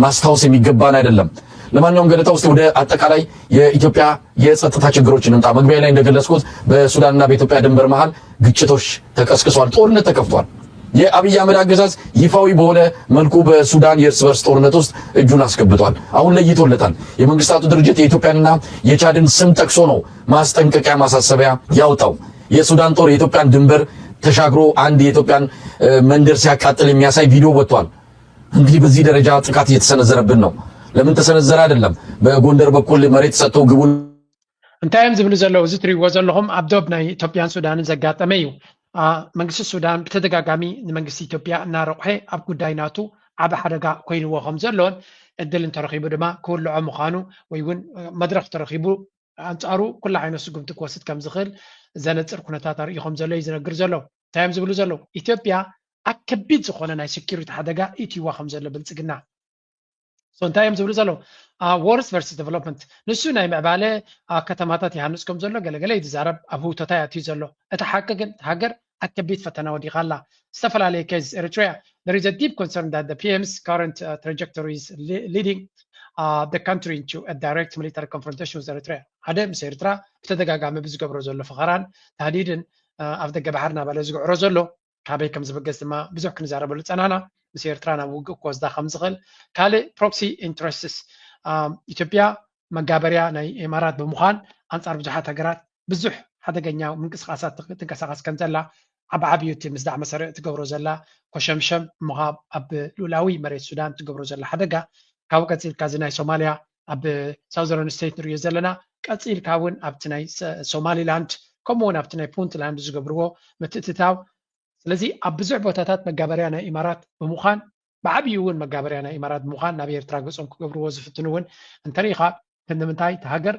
ማስታወስ የሚገባን አይደለም። ለማንኛውም ገለታ ውስጥ ወደ አጠቃላይ የኢትዮጵያ የጸጥታ ችግሮች እንምጣ። መግቢያ ላይ እንደገለጽኩት በሱዳንና በኢትዮጵያ ድንበር መሃል ግጭቶች ተቀስቅሷል፣ ጦርነት ተከፍቷል። የአብይ አህመድ አገዛዝ ይፋዊ በሆነ መልኩ በሱዳን የእርስ በርስ ጦርነት ውስጥ እጁን አስገብቷል። አሁን ለይቶለታል። የመንግስታቱ ድርጅት የኢትዮጵያንና የቻድን ስም ጠቅሶ ነው ማስጠንቀቂያ ማሳሰቢያ ያወጣው። የሱዳን ጦር የኢትዮጵያን ድንበር ተሻግሮ አንድ የኢትዮጵያን መንደር ሲያቃጥል የሚያሳይ ቪዲዮ ወጥቷል። እንግዲህ በዚህ ደረጃ ጥቃት እየተሰነዘረብን ነው። ለምን ተሰነዘረ አይደለም፣ በጎንደር በኩል መሬት ሰጥተው ግቡ። እንታይ እዮም ዝብሉ ዘለዉ? እዚ ትሪእዎ ዘለኹም ኣብ ዶብ ናይ ኢትዮጵያን ሱዳንን ዘጋጠመ እዩ። መንግስቲ ሱዳን ብተደጋጋሚ ንመንግስቲ ኢትዮጵያ እናረቑሐ ኣብ ጉዳይ ናቱ ዓቢ ሓደጋ ኮይንዎ ከም ዘሎን እድል እንተረኺቡ ድማ ክውልዖ ምዃኑ ወይ እውን መድረኽ ተረኺቡ ኣንጻሩ ኩሉ ዓይነት ስጉምቲ ክወስድ ከም ዝኽእል ዘነጽር ኩነታት ኣርእዩ ከም ዘሎ እዩ ዝነግር ዘሎ። እንታይ እዮም ዝብሉ ዘለዉ? ኢትዮጵያ ኣብ ከቢድ ዝኾነ ናይ ሴኩሪቲ ሓደጋ እትይዋ ከም ዘሎ ብልጽግና እንታይ እዮም ዝብሉ ዘለዉ? Worst versus development፣ ንሱ ናይ ምዕባለ ከተማታት ይሃንፅ ከም ዘሎ ገለገለ ይዛረብ፣ ኣብ ህውተታ ያትዩ ዘሎ። እቲ ሓቂ ግን ሃገር ኣብ ከቢድ ፈተና ወዲቓ ኣላ። ዝተፈላለየ cases ኤርትራ፣ there is a deep concern that the P M's current trajectory is leading the country into a direct military confrontation with Eritrea። ሓደ ምስ ኤርትራ ብተደጋጋሚ ብዝገብሮ ዘሎ ፈኸራን ታህዲድን ኣብ ደገ ባሕር እናበለ ዝግዕሮ ዘሎ ካበይ ከም ዝበገስ ድማ ብዙሕ ክንዛረበሉ ጸናና። ምስ ኤርትራ ናብ ውግእ ክወስዳ ከም ዝኽእል፣ ካልእ proxy interests፣ ኢትዮጵያ መጋበርያ ናይ ኢማራት ብምዃን ኣንጻር ብዙሓት ሃገራት ብዙሕ ሓደገኛ ምንቅስቃሳት ትንቀሳቀስ ከም ዘላ ዓቢ ዓብዩ እቲ ምስ ዳዕመ ሰሪዕ ትገብሮ ዘላ ኮሸምሸም እሞ ኣብ ልኡላዊ መሬት ሱዳን ትገብሮ ዘላ ሓደጋ ካብኡ ቀጺልካ እዚ ናይ ሶማልያ ኣብ ሳውዘርን ስቴት ንሪኦ ዘለና ቀጺልካ እውን ኣብቲ ናይ ሶማሊላንድ ከምኡ እውን ኣብቲ ናይ ፑንትላንድ ዝገብርዎ ምትእትታው ስለዚ ኣብ ብዙሕ ቦታታት መጋበርያ ናይ ኢማራት ብምዃን ብዓብዩ እውን መጋበርያ ናይ ኢማራት ብምዃን ናብ ኤርትራ ገጾም ክገብርዎ ዝፍትኑ እውን እንተሪኢኻ ክንዲ ምንታይ እቲ ሃገር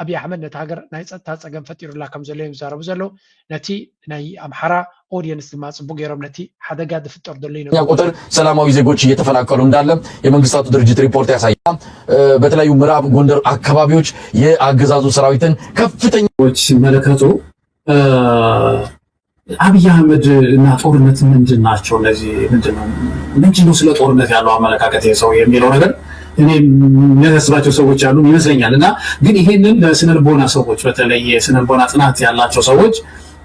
ኣብይ ኣሕመድ ነቲ ሃገር ናይ ፀጥታ ፀገም ፈጢሩላ ከም ዘሎ እዮም ዝዛረቡ ዘለዉ ነቲ ናይ ኣምሓራ ኦዲየንስ ድማ ፅቡቅ ገይሮም ነቲ ሓደጋ ዝፍጠር ዘሎ ይነግሩ ቁጥር ሰላማዊ ዜጎች እየተፈናቀሉ እንዳለ የመንግስታቱ ድርጅት ሪፖርት ያሳያል። በተለያዩ ምዕራብ ጎንደር አካባቢዎች የአገዛዙ ሰራዊትን ከፍተኛ ሲመለከቱ አብይ አህመድ እና ጦርነት ምንድን ናቸው? እነዚህ ምንድን ነው ምንድን ነው ስለ ጦርነት ያለው አመለካከት ይሄ ሰው የሚለው ነገር እኔ የሚያሳስባቸው ሰዎች ያሉ ይመስለኛል። እና ግን ይሄንን ለስነልቦና ሰዎች በተለይ የስነልቦና ጥናት ያላቸው ሰዎች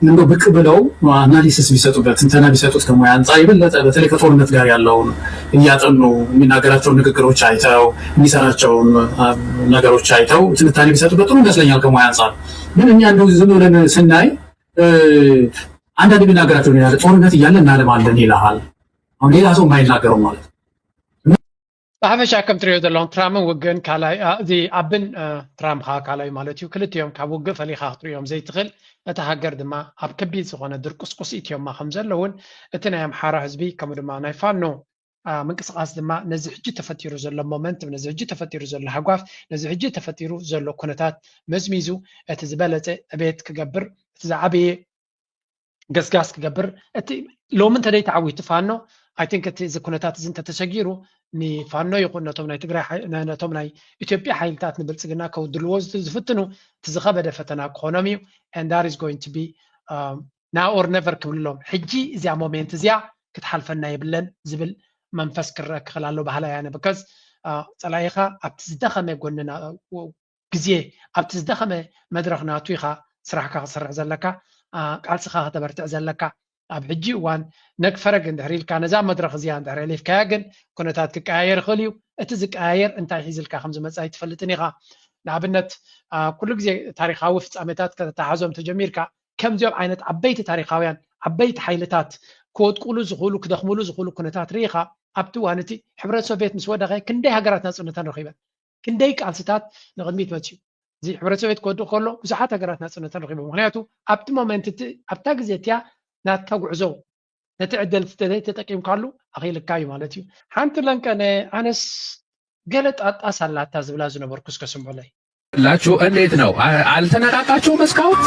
እንደው ብቅ ብለው አናሊሲስ ቢሰጡበት ትንተና ቢሰጡት ከሙያ አንጻር የበለጠ በተለይ ከጦርነት ጋር ያለውን እያጠኑ የሚናገራቸውን ንግግሮች አይተው የሚሰራቸውን ነገሮች አይተው ትንታኔ ቢሰጡበት ጥሩ ይመስለኛል ከሙያ አንጻር። ግን እኛ እንደው ዝም ብለን ስናይ አንዳንድ የሚናገራቸው ሌላ ጦርነት እያለ እናለማለን ይልሃል። አሁን ሌላ ሰው የማይናገረው ማለት ነው። ብሓፈሻ ከም ትሪኦ ዘለኹም ትራምን ውግእን ካልኣይ እዚ ኣብን ትራም ከዓ ካልኣይ ማለት እዩ ክልቲኦም ካብ ውግእ ፈሊኻ ክትሪኦም ዘይትኽእል እታ ሃገር ድማ ኣብ ከቢድ ዝኾነ ድርቁስቁስ ኢትዮማ ከም ዘለውን እቲ ናይ ኣምሓራ ህዝቢ ከምኡ ድማ ናይ ፋኖ ምንቅስቃስ ድማ ነዚ ሕጂ ተፈጢሩ ዘሎ ሞመንት ነዚ ሕጂ ተፈጢሩ ዘሎ ሃጓፍ ነዚ ሕጂ ተፈጢሩ ዘሎ ኩነታት መዝሚዙ እቲ ዝበለጸ ዕቤት ክገብር እቲ ዝዓበየ ገስጋስ ክገብር እቲ ሎሚ እንተደይ ተዓዊቱ ፋኖ I think እቲ እዚ ኩነታት እዚ እንተተሸጊሩ ንፋኖ ይኹን ነቶም ናይ ትግራይ ነቶም ናይ ኢትዮጵያ ሓይልታት ንብልፅግና ከውድልዎ ዝፍትኑ እቲ ዝኸበደ ፈተና ክኾኖም እዩ and that is going to be now or never ክብልሎም ሕጂ እዚኣ ሞሜንት እዚኣ ክትሓልፈና የብለን ዝብል መንፈስ ክረአ ክኽእል ኣሎ ባህላ ያነ because ፀላኢኻ ኣብቲ ዝደኸመ ጎንና ግዜ ኣብቲ ዝደኸመ መድረኽ ናቱ ኢኻ ስራሕካ ክሰርሕ ዘለካ ቃልስኻ ከተበርትዕ ዘለካ ኣብ ሕጂ እዋን ነግፈረግ እንድሕር ኢልካ ነዛ መድረኽ እዚኣ እንድሕር ኣሊፍካያ ግን ኩነታት ክቀያየር ይኽእል እዩ እቲ ዝቀያየር እንታይ ሒዝልካ ከም ዝመፅእ ኣይትፈልጥን ኢኻ ንኣብነት ኩሉ ግዜ ታሪካዊ ፍፃሜታት ከተተሓዞም ተጀሚርካ ከምዚኦም ዓይነት ዓበይቲ ታሪካውያን ዓበይቲ ሓይልታት ክወድቁሉ ዝኽእሉ ክደኽምሉ ዝኽእሉ ኩነታት ርኢኻ ኣብቲ እዋን እቲ ሕብረት ሶቪየት ምስ ወደቐ ክንደይ ሃገራት ናፅነተን ረኺበን ክንደይ ቃልስታት ንቕድሚት መፅዩ እዚ ሕብረት ሶቪየት ክወድቕ ከሎ ብዙሓት ሃገራት ናፅነተን ረኺቦም ምክንያቱ ኣብቲ ሞመንት እቲ ኣብታ ግዜ እቲያ ናትካ ጉዕዞ ነቲ ዕድል ተዘይተጠቂምካሉ ኣኺልካ እዩ ማለት እዩ ሓንቲ ለንቀነ ኣነስ ገለ ጣጣስ ኣላታ ዝብላ ዝነበርኩ እስከ ስምዑለይ ላችሁ እንዴት ነው? አ- አልተነቃቃችሁም እስካሁን?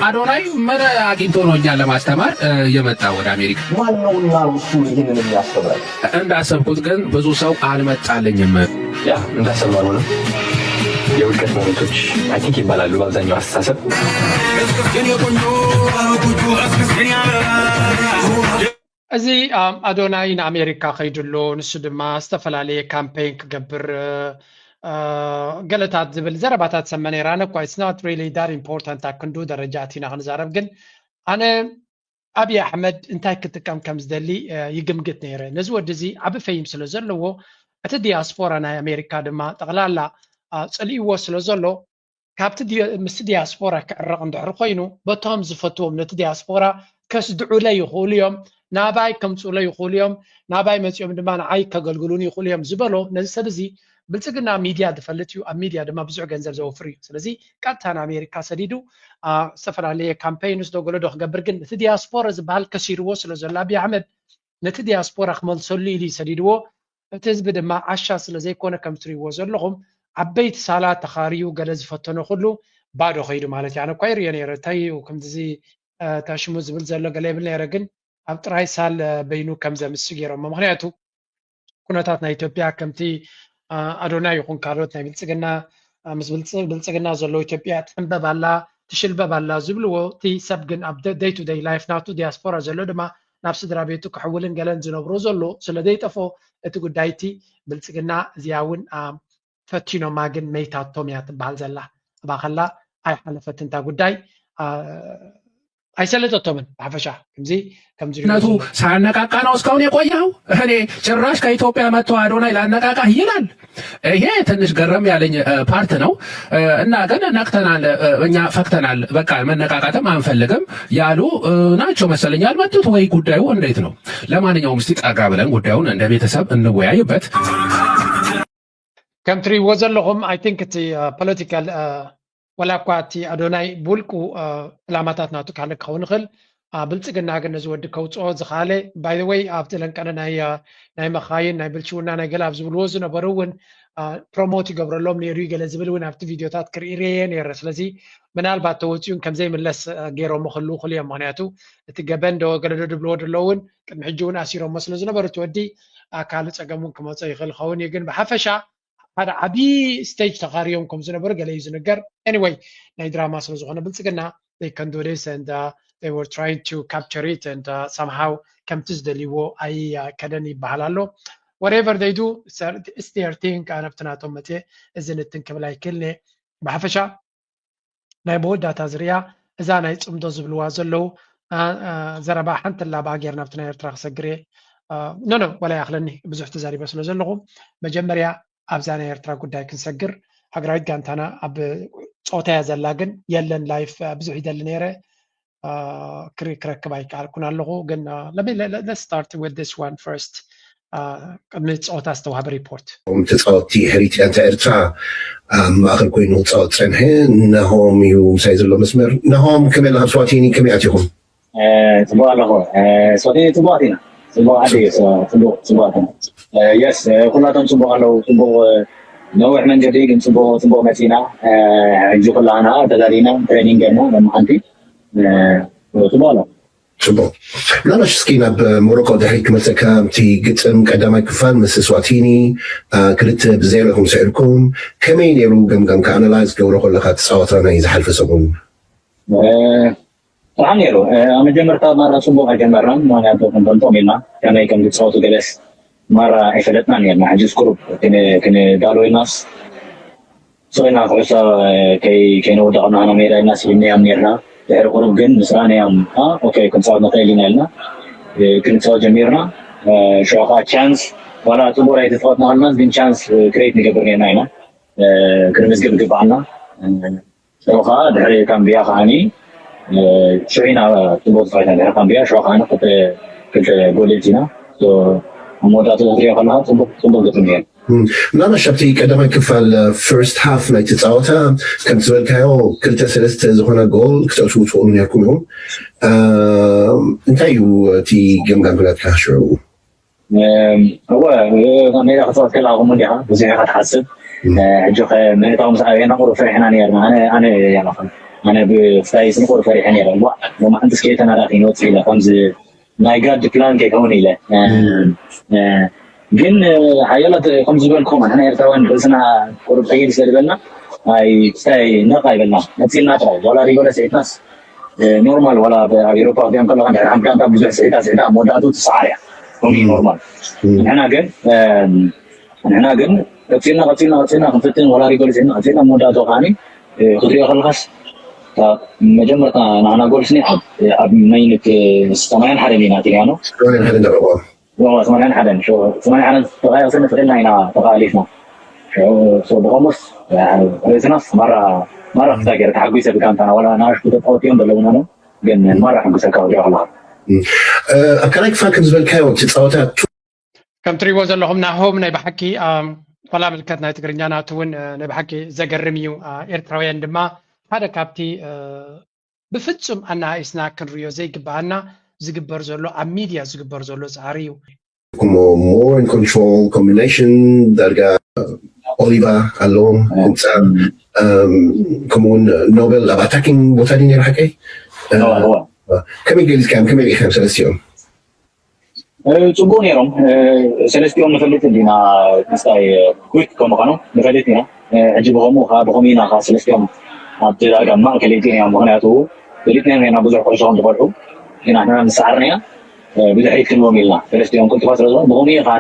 አዶናይ ምን አግኝቶ ነው እኛን ለማስተማር እ፣ የመጣ ወደ አሜሪካ? ማን ነውና እሱ ይህንን የሚያስተምረን? እንዳሰብኩት ግን ብዙ ሰው አልመጣልኝም። ያ እንዳሰብነው አልሆነም። የውድቀት ሞመንቶች አይ ቲንክ ይባላሉ በአብዛኛው አስተሳሰብ። እዚ ኣዶናይ ንኣሜሪካ ከይዱ ኣሎ። ንሱ ድማ ዝተፈላለየ ካምፔን ክገብር ገለታት ዝብል ዘረባታት ሰመ ነራ ነኳ it's not really that important ኣብ ክንዱ ደረጃ ኣቲና ክንዛረብ ግን ኣነ ኣብይ ኣሕመድ እንታይ ክጥቀም ከም ዝደሊ ይግምግት ነይረ። ነዚ ወዲ እዚ ዓቢ ፈይም ስለ ዘለዎ እቲ ዲያስፖራ ናይ ኣሜሪካ ድማ ጠቕላላ ጽልእዎ ስለ ዘሎ ካብቲ ምስቲ ዲያስፖራ ክዕረቕ እንድሕር ኮይኑ በቶም ዝፈትዎም ነቲ ዲያስፖራ ከስድዑለ ይኽእሉ እዮም፣ ናባይ ከምፅኡለ ይኽእሉ እዮም፣ ናባይ መፂኦም ድማ ንዓይ ከገልግሉኒ ይኽእሉ እዮም ዝበሎ ነዚ ሰብ እዚ ብልፅግና ሚድያ ዝፈልጥ እዩ፣ ኣብ ሚድያ ድማ ብዙሕ ገንዘብ ዘወፍር እዩ። ስለዚ ቀጥታ ንኣሜሪካ ሰዲዱ ዝተፈላለየ ካምፔይንስ ዶ ገለ ዶ ክገብር ግን እቲ ዲያስፖራ ዝበሃል ከሲርዎ ስለ ዘሎ ኣብይ ኣሕመድ ነቲ ዲያስፖራ ክመልሰሉ ኢሉ እዩ ሰዲድዎ። እቲ ህዝቢ ድማ ዓሻ ስለ ዘይኮነ ከም ትሪእዎ ዘለኹም ዓበይቲ ሳላ ተኻርዩ ገለ ዝፈተኖ ኩሉ ባዶ ከይዱ ማለት እዩ። ኣነ እኳ ይርዮ ነይረ እንታይ እዩ ከምዚ ታሽሙ ዝብል ዘሎ ገለ ይብል ነይረ ግን ኣብ ጥራይ ሳል በይኑ ከም ዘምስ ገይሮሞ ምክንያቱ ኩነታት ናይ ኢትዮጵያ ከምቲ ኣዶና ይኹን ካልኦት ናይ ብልፅግና ምስ ብልፅግና ዘለዎ ኢትዮጵያ ትሕንበብ ኣላ ትሽልበብ ኣላ ዝብልዎ እቲ ሰብ ግን ኣብ day to day life ናቱ ዲያስፖራ ዘሎ ድማ ናብ ስድራ ቤቱ ክሕውልን ገለን ዝነብሮ ዘሎ ስለ ዘይጠፍኦ እቲ ጉዳይ እቲ ብልፅግና እዚኣ እውን ፈቲኖማ ግን መይታቶም እያ ትበሃል ዘላ እባ ከላ ኣይሓለፈትን እታ ጉዳይ ኣይሰለጠቶምን ብሓፈሻ ከምዚ ከምዚ ነቱ ሳያነቃቃ ነው እስካሁን የቆየው። እኔ ጭራሽ ከኢትዮጵያ መጥቶ አዶናይ ላነቃቃህ ይላል። ይሄ ትንሽ ገረም ያለኝ ፓርት ነው እና ግን ነቅተናል፣ እኛ ፈክተናል፣ በቃ መነቃቃትም አንፈልግም ያሉ ናቸው መሰለኝ ያልመጡት። ወይ ጉዳዩ እንዴት ነው? ለማንኛውም እስቲ ጠጋ ብለን ጉዳዩን እንደ ቤተሰብ እንወያይበት። ከም ትሪእዎ ዘለኹም I think እቲ political ወላ እኳ እቲ ኣዶናይ ብውልቁ ዕላማታት ናቱ ካልእ ክኸውን ይኽእል። ብልፅግና ግን ነዚ ወዲ ከውፅኦ ዝኸኣለ by the way ኣብቲ ለንቀነ ናይ ናይ መኻይን ናይ ብልሽውና ናይ ገለ ኣብ ዝብልዎ ዝነበሩ እውን ፕሮሞት ይገብረሎም ነይሩ እዩ ገለ ዝብል እውን ኣብቲ ቪድዮታት ክርኢ ርኤ ነይረ። ስለዚ ምናልባት ተወፂኡን ከምዘይምለስ ገይሮሞ ክህልው ክእሉ እዮም። ምክንያቱ እቲ ገበን ዶ ገለ ዶ ድብልዎ ደሎ እውን ቅድሚ ሕጂ እውን ኣሲሮሞ ስለ ዝነበሩ እቲ ወዲ ካልእ ፀገም እውን ክመፆ ይኽእል ይኸውን እዩ። ግን ብሓፈሻ ሓደ ዓብዪ stage ተኻርዮም ከም ዝነበሩ ገለ እዩ ዝንገር። Anyway ናይ ድራማ ስለ ዝኾነ ብልፅግና they can do this and uh, they were trying to capture it and uh, somehow ከምቲ ዝደልይዎ ኣይከደን ይበሃል ኣሎ። Whatever they do it's their thing። ኣነ ኣብቲ ናቶም መፅየ እዚ ንትን ክብል ኣይክእልን እየ። ብሓፈሻ ናይ መወዳእታ ዝርእያ እዛ ናይ ፅምዶ ዝብልዋ ዘለዉ ዘረባ ሓንቲ ላባ ጌርና ኣብቲ ናይ ኤርትራ ክሰግር እየ። ኖ ኖ ወላ ይኣኽለኒ ብዙሕ ተዛሪበ ስለ ዘለኹ መጀመርያ ኣብዛ ናይ ኤርትራ ጉዳይ ክንሰግር። ሃገራዊት ጋንታና ኣብ ፀወታ እያ ዘላ ግን የለን ላይፍ ብዙሕ ይደሊ ነይረ ክረክብ ኣይከኣልኩን ኣለኹ ግን let me let, let's start with this one first። ቅድሚ ፀወታ ዝተዋሃበ ሪፖርት። እቶም ተፃወትቲ ሕሪት ጋንታ ኤርትራ ኣብ ማእኸል ኮይኑ ክፃወት ፀንሐ። ናሆም እዩ ምሳይ ዘሎ መስመር። ናሆም ከመይ ኣለኻ? ስዋቲኒ ከመይ ኣቲኹም? ፅቡቅ ኣለኹ። ስዋቲኒ ፅቡቅ ኣቲና። ፅቡቅ ዓዲ እዩ። ፅቡቅ ፅቡቅ ኣቲና። የስ ኩላቶም ፅቡቅ ኣለዉ። ፅቡቅ ነዊሕ መንገዲ ግን ፅቡቅ ፅቡቅ መፂና። ሕጂ ኩላና ተዳሊና ትሬኒንግ ገርና ለማሓንቲ ፅቡቅ ኣለዉ። ፅቡቅ። ምናልባሽ እስኪ ናብ ሞሮኮ ድሕሪት ክመልሰካ። ኣብቲ ግጥም ቀዳማይ ክፋል ምስ ስዋቲኒ ክልተ ብዜሮ ኢኹም ስዒርኩም። ከመይ ነይሩ ገምጋምካ? ኣናላይዝ ገብሮ ከለካ እቲ ፀዋታ ናይ ዝሓልፈ ሰሙን። ጥዑም ነይሩ። ኣብ መጀመርታ ማራ ፅቡቅ ኣይጀመርናን፣ ምክንያቱ ክንፈልጦም ኢልና ከመይ ከም ዝፃወቱ ገለስ ማራ ኣይፈለጥና ነርና። ሕጂ ስኩሩብ ክንዳሎ ኢልናስ ስቕ ኢልና ኩዕሶ ከይነውድቕ ናህና ሜዳ ኢልና ስኢንያም ኔርና። ድሕሪ ቁሩብ ግን ምስ ረኣናዮም ኦኬ ክንጻወት ንኽእል ኢና ኢልና ክንጻወት ጀሚርና። ሽዑ ከዓ ቻንስ ዋላ ጽቡቕ ኣይተጻወትና ከለናስ ግን ቻንስ ክሬት ንገብር ኔርና ኢና። ክንምዝግብ ይግብኣና። ሽዑ ከዓ ድሕሪ ካምቢያ ከዓኒ ሽዑ ኢና ጽቡቕ ተጻዊትና ድሕሪ ካምቢያ ሽዑ ከዓኒ ክልተ ጎል ኣእቲና። ኣብ መወዳእትኡ ክትሪኦ ከለኻ ጽቡቕ ግጥም ነይሩ። ምናልባሽ ኣብቲ ቀዳማይ ክፋል ፈርስት ሃፍ ናይቲ ጸወታ ከምቲ ዝበልካዮ ክልተ ሰለስተ ዝኾነ ጎል ክተእትዉ ትኽእሉ ነርኩም ኢኹም። እንታይ እዩ እቲ ገምጋም ናትካ ሽዑ? እወ ሜዳ ክትጻወት ከለኻ ከምኡ እንዲኻ ብዙሕ ኢኻ ትሓስብ። ሕጂ ምእታው ምስ ኣበየና ቁሩብ ፈሪሕና ነርና። ኣነ ኣነ ያለኹ ኣነ ብፍላይ ስንቁር ፈሪሐ ነረ። ዋ ሎማዓንቲ እስከ ተናዳፊ ንወፅእ ኢለ ከምዚ ናይ ጋድ ፕላን ከይከውን ኢለ። ግን ሓያላት ከም ዝበልኩም ንሕና ኤርትራውያን ርእስና ቁሩብ ጠይል ስለ ዝበልና ኣይ ክስታይ ነቕ ኣይበልና። መፂልና ጥራይ ዋላ ሪጎለ ስዒትናስ ኖርማል። ዋላ ኣብ ኤሮፓ ክዲኦም ከለካ ድሕሪ ሓንቲ ጋንታ ብዙሕ ስዒታ ስዒታ መወዳእቱ ትሰዓር እያ። ከምኡ ኖርማል። ንሕና ግን ንሕና ግን ቀፂልና ቀፂልና ቀፂልና ክንፍትን ዋላ ሪጎል ስዒትና ቀፂልና መወዳእቱ ከዓኒ ክትሪኦ ከለካስ መጀመርታ ንሕና ጎል ስኒ ኣብ መይንት ሰማያን ሓደን ኢና ኣቲናዮ። ሰማንያን ሓደን ተቃያስነት ክእልና ኢና ተቃሊፍና። ብኸሙስ ርእስናስ ማራ ማራ ክሳገር ተሓጒሰ ብጋንታና ዋላ ናሽኩ ተፃወት እዮም ዘለውና ነው ግን ማራ ሕጉሰካ ወዲያ ከለካ ኣብ ካልኣይ ክፋል ከም ዝበልካዮ እቲ ፀወታ ከም ትሪእዎ ዘለኹም ናሆም ናይ ብሓቂ ዋላ ምልከት ናይ ትግርኛ ናቱ እውን ናይ ብሓቂ ዘገርም እዩ። ኤርትራውያን ድማ ሓደ ካብቲ ብፍጹም ኣነኣኢስና ክንሪኦ ዘይግብኣና ዝግበር ዘሎ ኣብ ሚድያ ዝግበር ዘሎ ፃዕሪ እዩ። more in control combination ዳርጋ ኦሊቫ ኣለዎም ህንፃ ከምኡውን ኖበል ኣብ ኣታኪንግ ቦታ ድዩ ነይሩ ሓቀይ? ከመይ ገሊፅካዮም ከመይ ሪኢኻዮም ሰለስቲኦም? ፅቡቅ ነይሮም ሰለስቲኦም ንፈልጥ እንዲና ምስታይ ኩክ ከም ምኳኖም ንፈልጥ ኢና። ሕጂ ብከምኡ ከዓ ብከምኡ ኢና ከዓ ሰለስቲኦም ኣብቲ ዳርጋ ማእከል የእቲናዮም። ምክንያቱ ፈሊጥናዮም ኔርና ብዙሕ ኩዕሶ ከም ዝቆልዑ ግን ንሕና ምስ ሰዓርናያ ብድሕሪት ክንዎም ኢልና ሰለስቲኦም ቅልጡፋት ስለ ዝኾኑ ብከምኡ ከዓ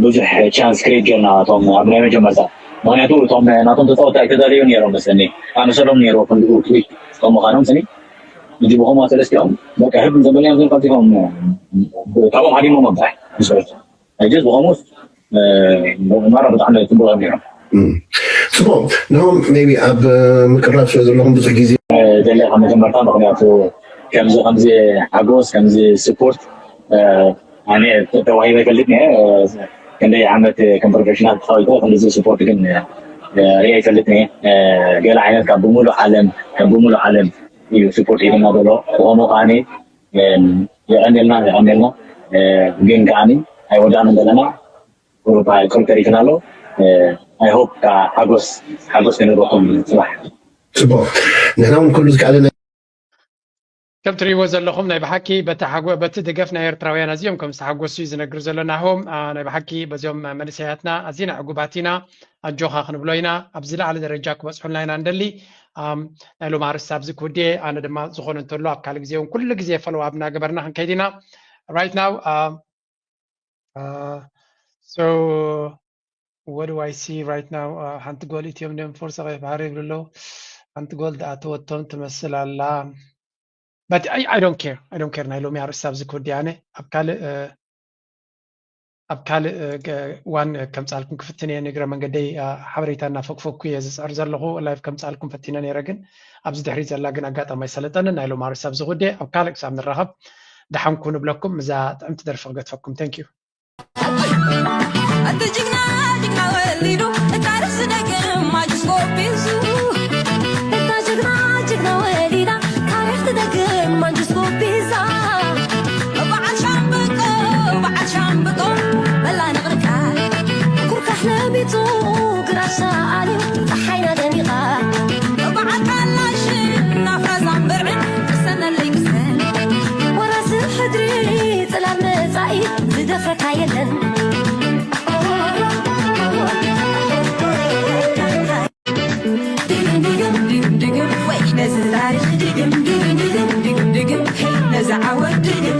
ብዙሕ ቻንስ ክሬት ጌርና እቶም ኣብ ናይ መጀመርታ ምክንያቱ እቶም ናቶም ተፃወቲ ኣይተዳለዩ ነይሮም መስለኒ ኣመሰሎም ነይሩ ክንድኡ ክሊክ ከም ምኳኖም ስኒ ሕጂ ብኸምኡ ሰለስቲኦም በቃ ህብ ዘበልዮም ግን ቀልጢፎም ካብኦም ሃዲሞም ኣብዛሕ ምስ ሕጂ ብኸምኡስ ማራ ብጣዕሚ ፅቡቅ እዮም ነይሮም ፅቡቅ ንሆም ቢ ኣብ ምቅራብ ስለ ዘለኹም ብዙሕ ግዜ ደለ ካብ መጀመርታ ምክንያቱ ከምዚ ከምዚ ሓጎስ ከምዚ ስፖርት ኣነ ተዋሂበ ይፈልጥ እየ ክንደይ ዓመት ከም ፕሮፌሽናል ተፃዊተ ክንዚ ስፖርት ግን ሪአ ይፈልጥ እየ ገለ ዓይነት ካብ ብምሉእ ዓለም ካብ ብምሉእ ዓለም እዩ ስፖርት ሂብና ዘሎ ብኸምኡ ከዓኒ የቐንልና የቐንልና ግን ከዓኒ ኣይወዳእን ዘለና ቁሩብ ተሪፍና ኣሎ ኣይሆፕ ሓጎስ ሓጎስ ክንረኩም ፅባሕ ፅቡቅ ንሕና እውን ኩሉ ዝከኣለና ከም ትሪእዎ ዘለኹም ናይ ብሓቂ በቲ ሓጎ በቲ ደገፍ ናይ ኤርትራውያን ኣዝዮም ከም ዝተሓጎሱ እዩ ዝነግር ዘሎ ናሆም ናይ ብሓቂ በዚኦም መንእሰያትና ኣዝና ዕጉባት ኢና ኣጆኻ ክንብሎ ኢና ኣብዚ ላዕሊ ደረጃ ክበፅሑልና ኢና ንደሊ ናይ ሎም ኣርስቲ ኣብዚ ክውድየ ኣነ ድማ ዝኾነ እንተሎ ኣብ ካልእ ግዜ እውን ኩሉ ግዜ ፈለዋብ እናገበርና ክንከይድ ኢና right now so what do I see right now ሓንቲ ጎል ኢትዮም ደም ፎርሳ ቀይሕ ባሕሪ ይብሉ ኣለዉ ሓንቲ ጎል ደኣ ተወቶም ትመስል ኣላ but I, I don't care I don't care ናይ ሎሚ ኣርእስቲ ኣብዚ ክወዲ ኣነ ኣብ ካልእ ኣብ ካልእ እዋን ከምፃልኩም ክፍትን እየ ንግረ መንገደይ ሓበሬታ እናፈግፈግኩ እየ ዝፅዕር ዘለኹ live ከምፃልኩም ፈቲነ ነይረ ግን ኣብዚ ድሕሪት ዘላ ግን ኣጋጣሚ ኣይሰለጠንን ናይ ሎም ኣርእስቲ ኣብዚ ክወዲ ኣብ ካልእ ክሳብ ንራኸብ ደሓንኩ ንብለኩም ምዛ ጥዕምቲ ደርፊ ክገትፈኩም thank you እቲ ጅግና ጅግና ወሊዱ ታሪኽ ዝደግም ማጅስኮ ቢዙ እታ ጅግና ጅግና ወሊዳ ታሪኽ ትደግም ማንጅስኮ ቢዛ በዓል ሻምብቆ በዓል ሻምብቆ በላ ንቕርካ ኩርካሕ ነቢቱ ግራሳ ኣልዩ ፀሓይና ደሚቓ በዓል ካላሽን ናፍራዛን ብርዕን ቅሰነለይ ቅሰን ወራሲ ሕድሪ ጽላል መጻኢ ዝደፍረካ የለን ድግም ድግም ድግም ድግም ወይ ነዚ ታሪኽ ድግም ድግም ድግም ድግም ድግም ነዚ ዓወት ድግም